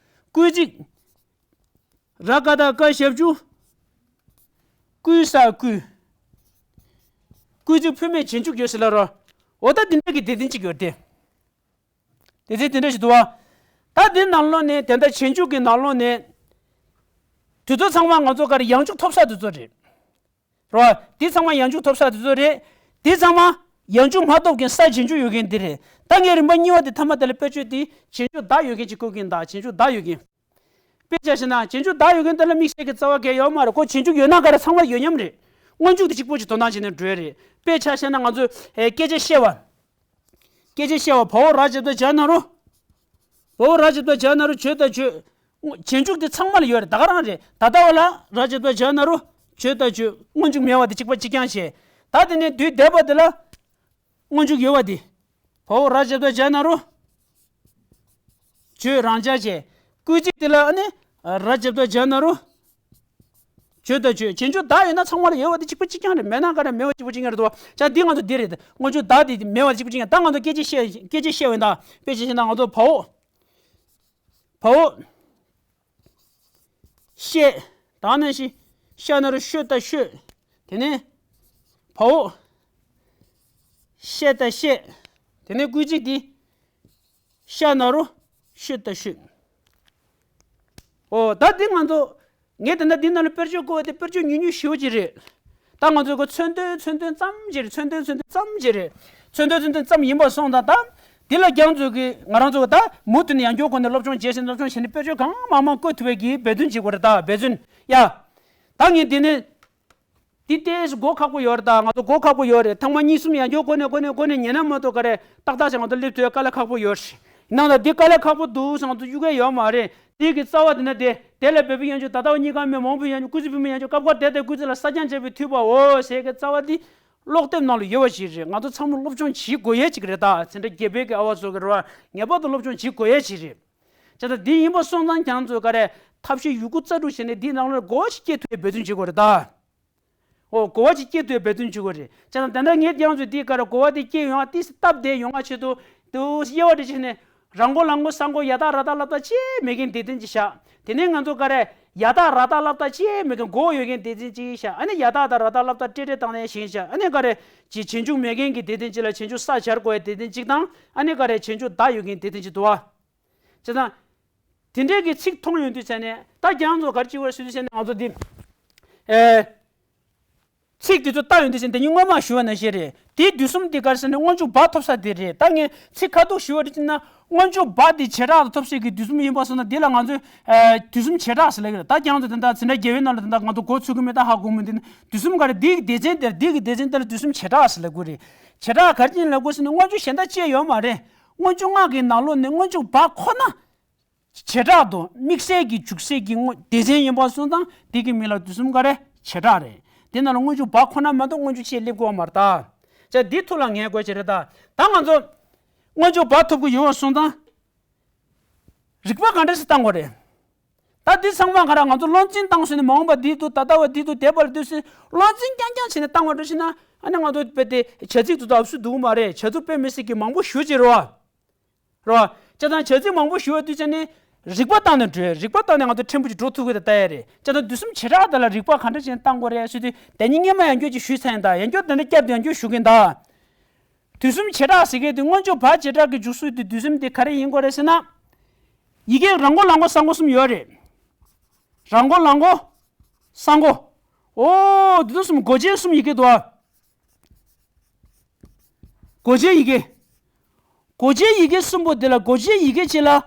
བསྐུལ་ཚིག་ར་ག་བཏགས་བཀ་ཞབས་ཀྱུ། བསྐུལ་ས་བསྐུལ། བསྐུལ་ཚིག་ཕུལ་མེད་རྗེས་འཇུག་ཡོད་ཟེར་ལབ་རོ། འོ་ད་འདི་འདྲ་གི་སྡེ་ཚན་གཅིག་ཡོད་དེ། སྡེ་ཚན་དེ་འདྲ་ཞིག་འདུག་བ། ད་འདི་ནང་ལོགས་ནས་དེ་འདྲ་རྗེས་འཇུག་གི་ནང་ལོགས་ནས། དེ་ཚོ་ཚང་མ་ང་ཚོ་ག་རེ་ཡང་འཇུག་ཐོབ་ས་དེ་ཚོ་རེད། རོ། འདི་ཚང་མ་ཡང་འཇུག་ཐོབ་ས་དེ་ཚོ་རེད། འདི་ཚང་མ་ཡང་འཇུག་མ་ཐོབ་མཁན་ས་རྗེས་འཇུག་ཡོད་མཁན་འདི་རེད། ད་ངས་རིམ་པ་གཉིས་པ་དེ་ཐ་མ་དེ་ལ་དཔེ་བརྗོད་དེ་རྗེས་འཇུག་བདག་ཡོད་མཁན་ཅིག་བཀོད་ཀྱིན། ད་རྗེས་འཇུག་བདག་ཡོད་མཁན། དཔེ་ཆ་བཞག་ན་རྗེས་འཇུག་བདག་ཡོད་མཁན་དེ་ལ་དམིགས་བསལ་གྱི་རྩ་བ་གང་ཡང་ཡོད་མ་རེད། ཁོ་རྗེས་འཇུག་ཡོད་ན་ག་རེ་ཚང་མར་ཡོད་མཉམ་རེད། སྔོན་འཇུག་དེ་གཅིག་པོ་ཅིག་དོ་སྣང་བྱས་ནས་འགྲོ་ཡ་རེད། དཔེ་ཆ་བཞག་ན་ང་ཚོས་ཨེ་སྐད་ཆ་བཤད་པ། སྐད་ཆ་བཤད་པ་བའོ་ར་བརྒྱབ་ད་བྱས་ན་རོ། བའོ་ར་བརྒྱབ་ད་བྱས་ན་རོ། བྱོས་དང་བྱོས། རྗེས་འཇུག་དེ་ཚང་མ་ལ་ཡོད་རེད། ད་ག་རང་རེད། ད་ལྟ་བ་ལ་ར་བརྒྱབ་ད་བྱས་ན་རོ། བྱོས་དང་བྱོས། སྔོན་འཇུག་མེད་པ་དེ་གཅིག་པ་གཅིག་རྐྱང་བྱས། ད་དེ་ནས་དུས་འདས་པ་དེ་ལ། སྔོན་འཇུག་ཡོད་པ་དེ། བའོ་ར་བརྒྱབ་ད་བྱས་ན་རོ། བྱོས་རང་འཇགས་བྱས། སྐུལ་ཚིག་དེ་ལ་ཨ་ནི། ར་བརྒྱབ་ད་བྱས་ན་རོ། བྱོས་དང་བྱོས། རྗེས་འཇུག་བདག་ཡོད་ན་ཚང་མ་ལ་ཡོད་པ་དེ་གཅིག་པ་གཅིག་རྐྱང་རེད། མེད་ན་ག་རེ་མེད་པ་གཅིག་པ་གཅིག་རྐྱང་རེད་དོ། ཅག་འདི་ང་ཚོ་འདི་རེད། སྔོན་འཇུག་བདག་དེ་མེད་པ་གཅིག་པ་གཅིག་རྐྱང་། ད་ང་ཚོ་སྐད་ཆ་བཤད། སྐད་ཆ་བཤད་འོས་ད། དཔེ་ཆ་བཤད་ན་ང་ཚོ་བའོ། བའོ། བཤད། ད་ནང་བཞིན། ཤ་ན་རོ་ཤོད་དང་ཤོད། དེ་ནས། བའོ། བཤད་དང་བཤད། དེ་ནས་སྐུལ་ཚིག་འདི། ཤ་ན་རོ། ཤོད་དང་ཤོད། འོ་ད་འདི་ང་ཚོ། ངས་ད་ལྟ་འདི་ནང་ལ་དཔེར་བརྗོད་བཀོད་པ་དེ་དཔེར་བརྗོད་ཉུང་ཉུང་ཞེ་པོ་ཅིག་རེད། ད་ང་ཚོ་གི་མཚོན་དོན་མཚོན་དོན་ཙམ་ཅིག་རེད། མཚོན་དོན་མཚོན་དོན་ཙམ་ཅིག་རེད། མཚོན་དོན་མཚོན་དོན་ཙམ་ཡིན་པ་སོང་ཙང་ད། འདི་ལ་རྒྱང་ཚོད་ཀྱི་ང་རང་ཚོ་གི་ད་མུ་མཐུད་ནས་ཡང་བསྐྱར་སྒོ་ནས་སློབ་སྦྱོང་བྱས་ཟིན། སློབ་སྦྱོང་བྱས་ནས་དཔེར་བརྗོད་གང་མང་མང་བཀོད་ཐུབ་པའི་གི་འབད་བརྩོན་བྱེད་དགོས་རེད། ད་འབད་བརྩོན། ཡ། ད་ངས་འདི་ནས། འདི་ལྟས་གོ་ཁག་པོ་ཡོད་རེད་ད། ང་ཚོ་གོ་ཁག་པོ་ཡོད་རེད། ཐེངས་མ་གཉིས་གསུམ་ཡང་བསྐྱར་གོ་ནས་གོ་ནས་གོ་ནས་ཉན་ན་མ་གཏོགས་ག་རེ་ཏག་ཏག་ཅིག་ང་ཚོ་སླེབས་ཐུབ་ཡ་དཀའ་ལས་ཁག་པོ་ཡོད་རེད། ཡིན་ནའང་ད་འདི་དཀའ་ལས་ཁག་པོ་འདུག་ཟེར་ང་ཚོ་གཡུག་གི་ཡོད་མ་རེད། དེ་གི་རྩ་བ་དེ་ན་དེ་དེ་ལ་བོད་པའི་ཡང་བསྐྱར་ད་ལྟ་བ་གཉིས་ཀ་མེད། མ་འོངས་པའི་ཡང་བསྐྱར་སྐུལ་ཚིག་ཕུལ་མེད་ཡང་བསྐྱར་སྐབས་འགར་དེ་ལྟར་སྐུལ་ཚིག་ལ་གསལ་རྐྱང་བྱས་པའི་མཐུད་པའོ་ཟེར་གི་རྩ་བ་འདི་ཀློག་དེབ་ནང་ལ་ཡོད་པ་ཞིག་རེད། ང་ཚོ་ཚང་མ་སློབ་སྦྱོང་བྱེད་དགོས་ཡས་ཅིག་རེད། ད་དེ་འདྲ་རྒྱལ་པོའི་གི་ཨ་བ་ཚོ་གི་རེད་བ། ངེས་པར་དུ་སློབ་སྦྱོང་བྱེད་དགོས་ཡས་ཅིག་རེད། བྱས་ཙང་འདི་ཡིན་པ་སོང་ཙང་ཁྱེད་ཚོས་ག་རེ་ཐབས་ཤེས་ཡོད་རྒུ་རྩལ་སྤྲུགས་བྱས་ནས་འདིའི་ནང་ལ་གོ་བ་ཞིག་སྐྱེ་ཐུབ་པའི་འབད་བརྩོན་བྱེད་དགོས་རེད་ད། འོ་གོ་བ་ཞིག་སྐྱེ་ཐུབ་པའི་འབད་བརྩོན་བྱེད་དགོས་རེད། བྱས་ཙང་དེ་འདྲ་ངས་ཁྱེད་ཚོས་འདིའི་ག་རེ་གོ་བ་འདི་སྐྱེ་ཡོང་བ་ཏིས་སྟབས་བདེ་ཡོང་བ་ཆེད་དུ་དུ་དབྱེ་བ་འདི་བྱས་ནས་རང་མགོ་ལག་མགོ་ས་མགོ་ཡ་དག་ར་དག་ལབ་དག་ཅི་མེད་མཁན་སྡེ་ཚན་ཅིག་བཞག་དེ་ནས་ང་ཚོ་ག་རེ་ཡ་དག་ར་དག་ལབ་དག་ཅི་མེད་མཁན་མགོ་ཡོད་མཁན་སྡེ་ཚན་ཅིག་བཞག་ཨ་ནི་ཡ་དག་དང་ར་དག་ལབ་དག་ཏྲེ་ཏྲེ་བཏང་ནས་བཞག་ཨ་ནི་ག་རེ་ཅི་རྗེས་འཇུག་མེད་མཁན་གྱི་སྡེ་ཚན་ཅིག་ལ་རྗེས་འཇུག་ས་སྦྱར་དགོས་ཡ་སྡེ་ཚན་ཅིག་དང་། ཨ་ནི་ག་རེ་རྗེས་འཇུག་བདག་ཡོད་མཁན་སྡེ་ཚན་ཅིག་འདུག་བ། བྱས་ཙང་། དེ་འདྲའི་གི་ཚིག་མཐོང་ཡོང་དུས་ཙ་ནས་ད་ཁྱེད་རང་ཚོ་ག་རེ་བྱེད་དགོས་ཟེར་དུས་ཙ་ནས་ང་ཚོ་འདི། ཨེ། ཚིག་དེ་ཚོ་བལྟ་ཡོང་དུས་ཙ་ནས་དེ་ཉིད་སྔོན་མ་ཞུ་བ་ནང་བཞིན་རེད། དེའི་དུས་གསུམ་དེ་ག་རེ་ཟེར་ན་སྔོན་འཇུག་བ་ཐོབ་ས་དེ་རེད། ད་ངས་ཚིག་ཁ་ཐུག་ཞུ་བ་རེད་ཅེ་ན་སྔོན་འཇུག་བ་དེ་བྱེ་བྲག་ཏུ་ཐོབ་སའི་གི་དུས་གསུམ་ཡིན་པ་སོང་ན་དེ་ལ་ང་ཚོས་ཨེ་དུས་གསུམ་བྱེ་བྲག་ཟེར་ལབ་ཀྱི་རེད། ད་ཁྱེད་རང་ཚོ་དེ་འདྲ་འཛིན་གྲྭ་བརྒྱད་པའི་ནང་ལ་དེ་འདྲ་ང་ཚོ་འགོ་ཚུགས་ཀྱི་མེད། ད་ཧ་གོ་མི་འདུག་དུས་གསུམ་ག་རེ་འདི་གི་སྡེ་ཚན་དེར་འདི་གི་སྡེ་ཚན་དེ་ལ་དུས་གསུམ་བྱེ་བྲག་ཟེར་ལབ་ཀྱི་རེད། བྱེ་བྲག་ག་རེ་ཅན་ལབ་དགོས་ཟེར་ན་སྔོན་འཇུག་གཞན་དག་ཅི་ཡང་ཡོད་མ་རེད། སྔོན་འཇུག་ལྔ་གི་ནང་ལོགས་ནས་སྔོན་འཇུག་བ་ཁོ་ན། བྱེ་བྲག་ཏུ་དམིགས་བསལ་གྱི་འཇུག་སའི་གི་དངོས་སྡེ་ཚན་ཡིན་པ་སོང་ཙང་དེ་གི་མིང་ལ་དུས་གསུམ་ག་རེ་བྱེ་བྲག་རེད། དེ་ནང་ལ་སྔོན་འཇུག་བ་ཁོ་ན་མ་གཏོགས་སྔོན་འཇུག་ཅིག་སླེབས་དགོས་མ་རེད་ད། ཅག་འདི་ཐུགས་ལ་ངེས་དགོས་ཅི་རེད་ད། ད་ང་ཚོ་སྔོན་འཇུག་བ་ཐོབ་ཀྱི་ཡོད་པ་སོང་ཙང་རིགས་པ་ག་འདྲ་ཞིག་བཏང་དགོས་རེད། ད་འདི་ཚང་མ་ག་རེ་ང་ཚོ་བློ་འཛིན་བཏང་ཟིན་ནས་མ་འོངས་པ་འདི་འདུག་ད་ལྟ་བ་འདི་འདུག་འདས་པ་ལ་འདུག་ཟེར་བློ་འཛིན་རྐྱང་རྐྱང་བྱས་ནས་བཏང་བ་འགྲོ་ཞིག་ན་ཨ་ནི་ང་ཚོ་དཔེ་དེ་བྱ་ཚིག་དེ་ཚོ་ཨབ་སུ་འདུག་མ་རེད། བྱ་ཚིག་དཔེ་མི་སྲིད་ཀྱི་མང་པོ་ཞེ་ཅིག་རེད་བ། རོ། བྱས་ཙང་བྱ་ཚིག་མང་པོ་ཞུ་བ་དུས་ཙམ་ནས་རིག་པ་བཏང་ནས་འགྲོ་ཡ། རིག་པ་བཏང་ནས་ང་ཚོ་ཕྲན་བུ་ཅིག་འགྲོ་ཐུབ་ཀྱི་རེད་ལྟ་ཡ་རེད། བྱས་ཙང་དུས་གསུམ་བྱེ་བྲག་དེ་ལ་རིག་པ་ག་འདྲ་ཅིག་བཏང་དགོས་རེད་ཟེར་དུས་དེ་ཉིད་སྔོན་མ་ཡང་བསྐྱར་ཅིག་ཞུས་ཚར་ཡིན་ད། ཡང་བསྐྱར་དེ་འདྲ་བསྐྱར་དུ་ཡང་བསྐྱར་ཞུ་གི་ཡིན་ད། དུས་གསུམ་བྱེ་བྲག་ཟེར་མཁན་དེ་སྔོན་འཇུག་བ་བྱེ་བྲག་གི་འཇུག་ཚུལ་དེ་དུས་གསུམ་དེ་ག་རེ་ཡིན་དགོས་རེད་ཟེར་ན། ཡི་གེ་རང་མགོ་ལ་མགོ་ས་མགོ་གསུམ་ཡོད་རེད། རང་མགོ་ལ་མགོ་ས་མགོ། ཨོ་དེ་ཚོ་གསུམ་མགོ་ཅན་གསུམ་ཡི་གེ་འདུག་ཨ། མགོ་ཅན་ཡི་གེ། མགོ་ཅན་ཡི་གེ་གསུམ་པོ་དེ་ལ་མགོ་ཅན་ཡི་གེ་གཅིག་ལ།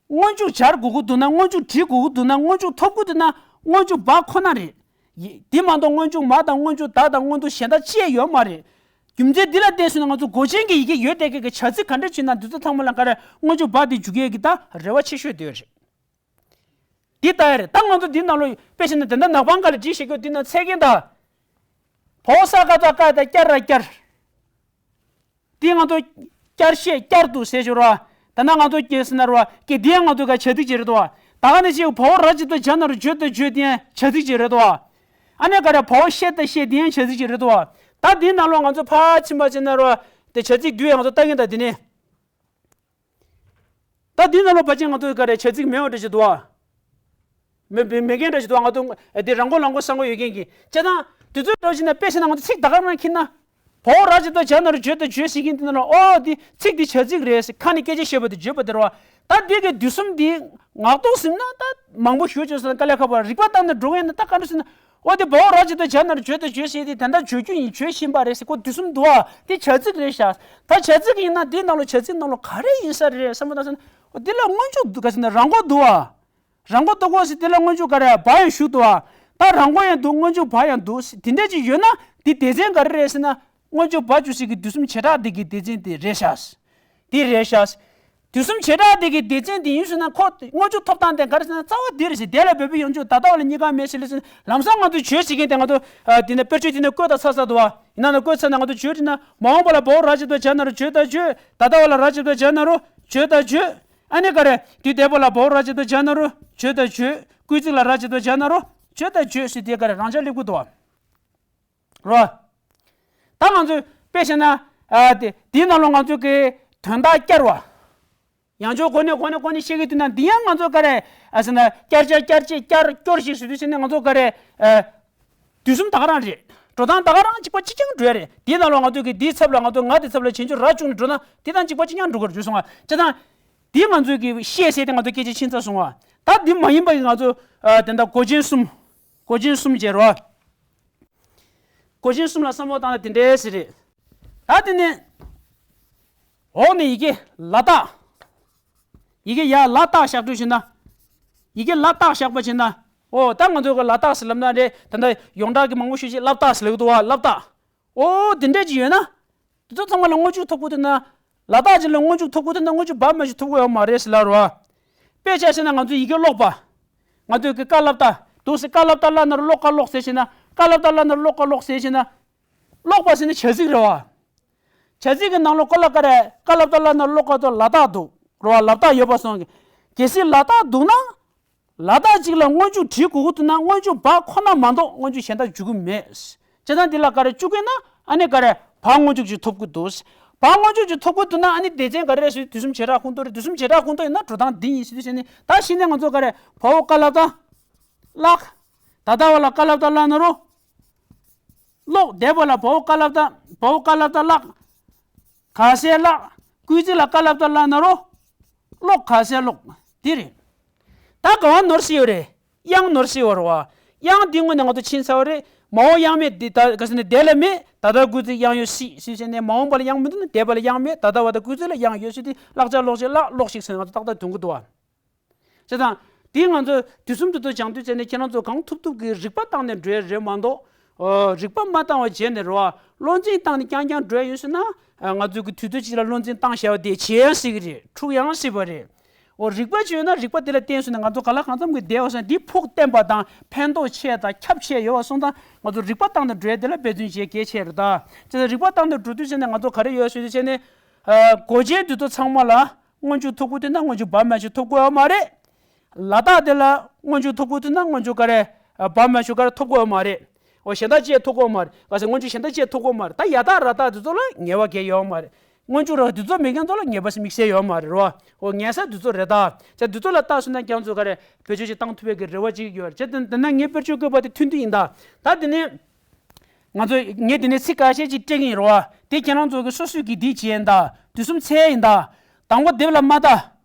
སྔོན་འཇུག་སྦྱར་དགོས་ཀྱི་འདུག་ན། སྔོན་འཇུག་བྲི་དགོས་ཀྱི་འདུག་ན། སྔོན་འཇུག་ཐོབ་ཀྱི་འདུག་ན། སྔོན་འཇུག་བ་ཁོ་ན་རེད། ཡི་དེ་མ་གཏོགས་སྔོན་འཇུག་མ་དང་སྔོན་འཇུག་ད་དང་སྔོན་འཇུག་གཞན་དག་ཅི་ཡང་ཡོད་མ་རེད། རྒྱུ་མཚན་འདི་ལ་བརྟེན་སོང་ན་ང་ཚོ་མགོ་ཅན་གྱི་ཡི་གེ་ཡོད་བསྡད་མཁན་གྱི་བྱ་ཚིག་ག་འདྲ་བྱུང་ན་འདི་ཚོ་ཚང་མ་ལ་ག་རེ་སྔོན་འཇུག་བ་དེ་འཇུག་ཡས་ཀྱི་ད་རེ་བ་ཆེ་ཤོས་དེ་ཡོད་རེད། འདི་ལྟ་ཡ་རེད། ད་ང་ཚོ་འདི་ནང་ལོགས་དཔེ་བྱས་ན་དེ་འདྲ་ནག་པང་ཁ་ལ་བྲིས་བཞག་རྒྱུ་འདི་ནང་ཚད་མཁན་ད། བའོ་ས་ཀ་ད་ཀ་ད་བསྐྱར་ར་བསྐྱར། འདི་ང་ཚོ་བསྐྱར་བཤད་བསྐྱར་དུ་ཟེར་ཞོར་བ། ད་ནང་ང་ཚོ་སྐྱེས་ཟིན་ན་ར་བ་སྐྱེ་འདི་ཡང་ང་ཚོ་ག་བྱ་ཚིག་ཅིག་རེད་དོ། ད་ག་ནས་ཅིག་བའོ་ར་ཅིག་ཏུ་བྱ་ན་རུ་བརྗོད་དུ་བརྗོད་འདི་ཡང་བྱ་ཚིག་ཅིག་རེད་དོ། ཨ་ནེ་ག་རེ་བའོ་བཤད་དུ་བཤད་འདི་ཡང་བྱ་ཚིག་ཅིག་རེད་དོ། ད་འདི་ནང་ལོགས་ང་ཚོ་ཕར་ཕྱིན་པ་ཅིག་ན་ར་བ་དེ་བྱ་ཚིག་བསྡུས་ཡང་ང་ཚོ་ལྟ་གིན་ད་འདི་ནས། ད་འདི་ནང་ལོགས་ཕལ་ཆེར་ང་ཚོ་ག་རེ་བྱ་ཚིག་མེད་པ་འདྲ་ཞིག་འདུག་ཨ། མེད་མེད་མེད་མཁན་འདྲ་ཞིག་འདུག་ཨ། ང་ཚོ་ཨ་འདི་རང་མགོ་ལ་མགོ་ས་མགོ་ཡོད་མཁན་གྱི་བྱས་ཙང་དེ་ཚོའི་འདྲ་ཞིག་ན་དཔེ་བྱས་ན་ང་ཚོ་ཚིག་ད་ག་རང་འཁྱེར་ན། བའོ་ར་ཅིག་ཏུ་བྱ་ན་རུ་བརྗོད་དུ་བརྗོད་ཟེར་མཁན་འདི་ནང་ལ་ཨོ་འདི་ཚིག་འདི་བྱ་ཚིག་རེད་ཟེར་ཁ་ནས་སྐད་ཆ་བཤད་པ་དེ་བརྗོད་པ་དེ་རེད་བ། ད་འདི་གི་དུས་གསུམ་འདི་ངག་ཐོག་ཟིན་ན་ད་མང་པོ་ཞུ་བྱོས་ཟེར་ན་དཀའ་ལས་ཁག་པོ་རིག་པ་བཏང་ནས་འགྲོ་གི་ཡིན་ན་ད་ག་འདྲ་ཟེར་ན། འོ་དེ་བའོ་ར་ཅིག་ཏུ་བྱ་ན་རུ་བརྗོད་དུ་བརྗོད་ཟེར་དེ་ད་ལྟ་བརྗོད་རྒྱུ་ཡིན་བརྗོད་བཞིན་པ་རེད་ཟེར་ཁོ་དུས་གསུམ་འདུག་ཨ། དེ་བྱ་ཚིག་རེད་ཤག་ད་བྱ་ཚིག་ཡིན་ན་དེའི་ནང་ལོ་བྱ་ཚིག་ནང་ལོ་ག་རེ་ཡིན་ས་རེད་བསམ་བློ་བཏང་ཟེར་ན། འོ་དེ་ལ་སྔོན་འཇུག་འདུག་ག་ཟེར་ན་རང་མགོ་འདུག་ཨ། རང་མགོ་འདུག་གོ་ཟེར་དེ་ལ་སྔོན་འཇུག་ག་རེ་བ་ཡང་ཞུགས་འདུག་ཨ། ད་རང་མགོ་ཡང་འདུག་སྔོན་འཇུག་བ་ཡང་འདུག་ཟེར་དེ་འདྲ་ཅིག་ཡོད་ན་དེ་སྡེ་ཚན་ག་རེ་རེད་ཟེར་ན། སྔོན་འཇུག་བ་འཇུག་ཟེར་གི་དུས་གསུམ་བྱེ་བྲག་དེ་གི་སྡེ་ཚན་དེ་རེད་ཤག་དེ་རེད་ཤག་དུས་གསུམ་བྱེ་བྲག་དེ་གི་སྡེ་ཚན་དེ་ཡིན་ཟེར་ན་ཁོ་སྔོན་འཇུག་ཐོབ་སྟངས་དེ་ག་རེ་ཟེར་ན་རྩ་བ་འདི་རེད་ཟེར། དེ་ལ་འབད་པའི་ཡང་འཇུག་ད་ལྟ་བ་ལ་གཉིས་ཀ་མེད་ཟེར་ལེ་ཟེར་ལམ་སང་ང་ཚོས་བྱོས་ཟེར་མཁན་དེ་ང་ཚོ་ཨ་དེ་ནས་དཔེར་བརྗོད་དེ་ནས་བཀོད་ད་ཚར་ཚར་འདུག་བ། ཡིན་ན་ནི་བཀོད་ཚར་ན་ང་ཚོ་བྱོས་དྲིས་ན་མ་འོངས་པ་ལ་བའོ་ར་ཅིག་ཏུ་བྱ་ན་རུ་བྱོས་ད་བྱོས། ད་ལྟ་བ་ལ་ར་ཅིག་ཏུ་བྱ་ན་རུ་བྱོས་ད་བྱོས། ཨ་ནི་ག་རེ་དུས་འདས་པ་ལ་བའོ་ར་ཅིག་ཏུ་བྱ་ན་རུ་བྱོས་ད་བྱོས། སྐུལ་ཚིག་ལ་ར་ཅིག་ཏུ་བྱ་ན་རུ་བྱོས་ད་བྱོས་ཟེར་དེ་ག་རེ་རང་འཇགས་སླེབས་ཀྱི་འདུག་བ། རོ། ད་ང་ཚོས་དཔེ་བཤད་ན། ཨ་དེ་དེའི་ནང་ལོགས་ང་ཚོས་ཀྱི་དོན་དག་བསྐྱར་བ། ཡང་བསྐྱར་གོ་ནས་གོ་ནས་གོ་ནས་བཤད་ཀྱི་དུས་ན་འདི་ཡང་ང་ཚོ་ག་རེ་ཨ་ཟེར་ན་བསྐྱར་བྱ་བསྐྱར་བྱེད་བསྐྱར་སྐྱོར་ཞིག་ཟེར་དུས་ཟེར་ནས་ང་ཚོ་ག་རེ་ཨ་དུས་གསུམ་ད་ག་རང་རེད། འགྲོ་སྟངས་ད་ག་རང་གཅིག་པ་གཅིག་རྐྱང་འགྲོ་ཡ་རེད། དེའི་ནང་ལོགས་ང་ཚོ་གི་འདིའི་ཚབ་ལ་ང་ཚོ་ང་དེ་ཚབ་ལ་བྱེད་འཇུག་ར་བཅུག་ནས་འགྲོ་ན་དེ་དང་གཅིག་པ་གཅིག་རྐྱང་འགྲོ་གི་རེད་བརྗོད་སོང་བ། བྱས་ཙང་འདི་ང་ཚོས་ཀྱི་བཤད་ཟེར་ཏེ་ང་ཚོ་སྐད་ཆ་ཕྱིན་ཚར་སོང་བ། ད་འདི་མ་ཡིན་པ་གི་ང་ཚོ་ཨ་དེ་འདྲ་མགོ་ཅན་གསུམ། མགོ་ཅན་གསུམ་བྱས་རོ། མགོ་ཅན་གསུམ་ལ་བསམ་བློ་བཏང་ན་དེ་འདྲའི་ཟེར་རེད། ད་དེ་ནས་འོག་ནས་ཡི་གེ་ལ་དྭགས། ཡི་གེ་ཡ་ལ་དྭགས་བཞག་འགྲོ་བྱེད་ན། ཡི་གེ་ལ་དྭགས་བཞག་པ་བྱེད་ན། ཨོ་ད་ང་ཚོ་གི་ལ་དྭགས་ཟེར་ལབ་ན་རེད། ད་ལྟ་ཡོངས་གྲགས་ཀྱི་མང་པོ་ཞིག་ཅིག་སླབ་སྟེགས་ཟེར་ལབ་ཀྱི་འདུག་བ། སླབ་སྟེགས། ཨོ་དེ་འདྲས་ཅིག་ཡོད་ན། དེ་ཚོ་ཚང་མ་ལ་སྔོན་འཇུག་ཐོབ་དགོས་དེ་ན། ལ་དྭགས་ཅིག་ལ་སྔོན་འཇུག་ཐོབ་དགོས་དེ་ན་སྔོན་འཇུག་བ་མ་ཞིག་ཐོབ་དགོས་ཡོད་མ་རེད་ཟེར་ལབ་རོ། དཔེ་ཆ་བཞག་ན་ང་ཚོ་ཡི་གེ་ཀློག་པ། ང་ཚོའི་གི་ཀ་སླབ་སྟེགས་འདུག་ཟེར། ཀ་སླབ་སྟེགས་ལ་ན་རོ་ཀློག་ཀ་ཀློག་ཟེར་བྱས་ན། ཀ་སླབ་སྟེགས་ལ་ན་རོ་ཀློག་ཀ་ཀློག་ཟེར་བྱས་ན། ཀློག་པ་ཟེར་ན་བྱ་ཚིག་རེད་བ། བྱ་ཚིག་གི་ནང་ལོགས་ཀ་ལ་ཀ་རེད། ཀ་སླབ་སྟེགས་ལ་ན་རོ་ཀློག་ཀ་དང་ལ་དྭགས་འདུག་རེད་བ། ལ་དྭགས་ཡོད་པ་སོང་གི། གལ་སྲིད་ལ་དྭགས་འདུག་ན། ལ་དྭགས་གཅིག་ལ་སྔོན་འཇུག་བྲིས་དགོས་ཀྱི་འདུག་ན་སྔོན་འཇུག་བ་ཁོ་ན་མ་གཏོགས་སྔོན་འཇུག་གཞན་དག་འཇུག་གི་མེད། བྱས་ཙང་འདི་ལ་ག་རེ་བཅུག་གི་ན་ཨ་ནི་ག་རེ་བ་སྔོན་འཇུག་ཅིག་ཐོབ་ཀྱི་འདུག་བ་སྔོན་འཇུག་ཅིག་ཐོབ་ཀྱི་འདུག་ན་ཨ་ནི་སྡེ་ཚན་ག་རེ་རེད་ཟེར་དུས་གསུམ་བྱེ་བྲག་ཁོངས་གཏོགས་རེད། དུས་གསུམ་བྱེ་བྲག་ཁོངས་གཏོགས་ཡིན་ན་འགྲོ་སྟངས་འདི་ཡིན་ཟེར་དུས་བྱས་ནས་ད་གཞི་ནས་ང་ཚོ་ག་རེ་བའོ་ཀ་སླབ་སྟེགས། ཀླག་ད་ལྟ་བ་ལ་ཀ་སླབ་སྟེགས་ལ་ན་རོ། ཀློག་འདས་པ་ལ་བའོ་ཀ་སླབ་སྟེགས། བའོ་ཀ་སླབ་སྟེགས་ཀླག་ག་ས་ལ་ཀླག་སྐུལ་ཚིག་ལ་ཀ་སླབ་སྟེགས་ལ་ན་རོ། ཀློག་ག་ས་ཀློག་དེ་རེད། ད་ག་བ་ནོར་སྲིད་ཡོད་རེད། དབྱངས་ནོར་སྲིད་ཡོད་རེད་བ། དབྱངས་འདི་སྔོན་ནས་ང་ཚོ་ཕྱིན་ཚར་བ་རེད། མ་འོངས་དབྱངས་མེད་འདི་ད་ག་ས་ནས་འདས་ལ་མེད། ད་ལྟ་སྐུལ་ཚིག་དབྱངས་ཡོད་སྲིད་ཟེར་བྱས་ནས་མ་འོངས་པ་ལ་དབྱངས་མི་འདུག་ན་འདས་པ་ལ་དབྱངས་མེད། ད་ལྟ་བ་དང་སྐུལ་ཚིག་ལ་དབྱངས་ཡོད་སྲིད་དེ་ཀླག་ཅིག་ཀློག་ཅིག་ཀླག་ཀློག་ཅིག་ཟེར་ང་ཚོ་ཏག་ཏག་འདོན་གྱི་འདུག་བ། བྱས་ཙང་། དེ་ང་ཚོ་དུས་གསུམ་དུ་ཐོ་སྦྱང་དུས་ཙམ་ནས་ཁྱེད་རང་ཚོ་གང་ཐུབ་ཐུབ་ཀྱིས་རིག་པ་བཏང་ནས་འགྲོ་ཡ་རེད་མ་གཏོགས། ཨོ། རིག་པ་མ་བཏང་བ་བྱས་ནས་རེད་བ། བློ་འཛིན་བཏང་ནས་རྐྱང་རྐྱང་འགྲོ་ཡ་ཡོད་ཟེར་ན། ཨ། ང་ཚོ་གི་དུས་ཚོད་གཅིག་ལ་བློ་འཛིན་བཏང་བཞག་པ་དེ་བྱེད་ཡང་སྲིད་ཀྱི་རེད། འཁྲུག་ཡང་སྲིད་པ་རེད། ཨོ། རིག་པ་ཅིག་ཡོད་ན་རིག་པ་དེ་ལ་བརྟེན་སོང་ནས་ང་ཚོ་ག་ལ་གང་འཚམ་གྱི་བསྡད་པ་སོང་ན་འདི་ཕུགས་བརྟན་པ་དང་ཕན་ཐོགས་ཆེ་དང་ཁྱབ་ཆེ་ཡོད་པ་སོང་ཙང་ང་ཚོ་རིག་པ་བཏང་ནས་འགྲོ་ཡ་དེ་ལ་འབད་བརྩོན་བྱེད་གལ་ཆེ་རེད་ད། བྱས་ཙང་རིག་པ་བཏང་ནས་འགྲོ་དུས་ཙམ་ནས་ང་ཚོ་ག་རེ་ཡོད་ཟེར་དུས་ཙམ་ནས། ཨ། མགོ་ཅན་དེ་ཚོ་ཚང་མ་ལ། སྔོན་འཇུག་ཐོབ་དགོས་དུས་ན་སྔོན་འཇུག་བ་མ་ཞིག་ཐོབ་དགོས་ཡོད་མ་རེད། ལ་དྭགས་དེ་ལ་སྔོན་འཇུག་ཐོབ་དགོས་དུས་ན་སྔོན་འཇུག་ག་རེ། བ་མ་ཞིག་ག་རེ་ཐོབ་དགོས་ཡོད་མ་རེད། འོ་གཞན་དག་ཅིག་ཐོབ་དགོས་ཡོད་མ་རེད། ག་ཟེར་སྔོན་འཇུག་གཞན་དག་ཅིག་ཐོབ་དགོས་ཡོད་མ་རེད། ད་ཡ་དྭགས་ར་དྭགས་དེ་ཚོ་ལ་ངེས་པ་གང་ཡང་ཡོད་མ་རེད། སྔོན་འཇུག་ར་བ་དེ་ཚོ་མེད་མཁན་ཚོ་ལ་ངེས་པ་དམིགས་བསལ་ཡོད་མ་རེད་རོ། འོ་ངེས་ས་དེ་ཚོ་རེད་ད། ཅག་དེ་ཚོ་ལ་བལྟས་སོང་ན་ཁྱེད་ཚོ་ག་རེ་བེད་སྤྱོད་ཅིག་བཏང་ཐུབ་པའི་གི་རེ་བ་ཅིག་ཡོད་རེད། ཅག་དེ་དེ་ན་ངས་དཔེར་བརྗོད་བཀོད་པ་དེ་ཐུང་ཐུང་ཡིན་ད། ད་དེ་ནས་ང་ཚོ་ངས་དེ་ནས་ཚིག་ཁ་ཤས་ཅིག་སྤྲད་ཀྱི་ཡིན་རོ། དེ་ཁྱེད་རང་ཚོ་གི་སོ་སོའི་གི་དེ་བྱས་ཡིན་ད། དུས་གསུམ་འཚོལ་ཡིན་ད། དང་པོ་དེབ་ལ་མ་ལྟ།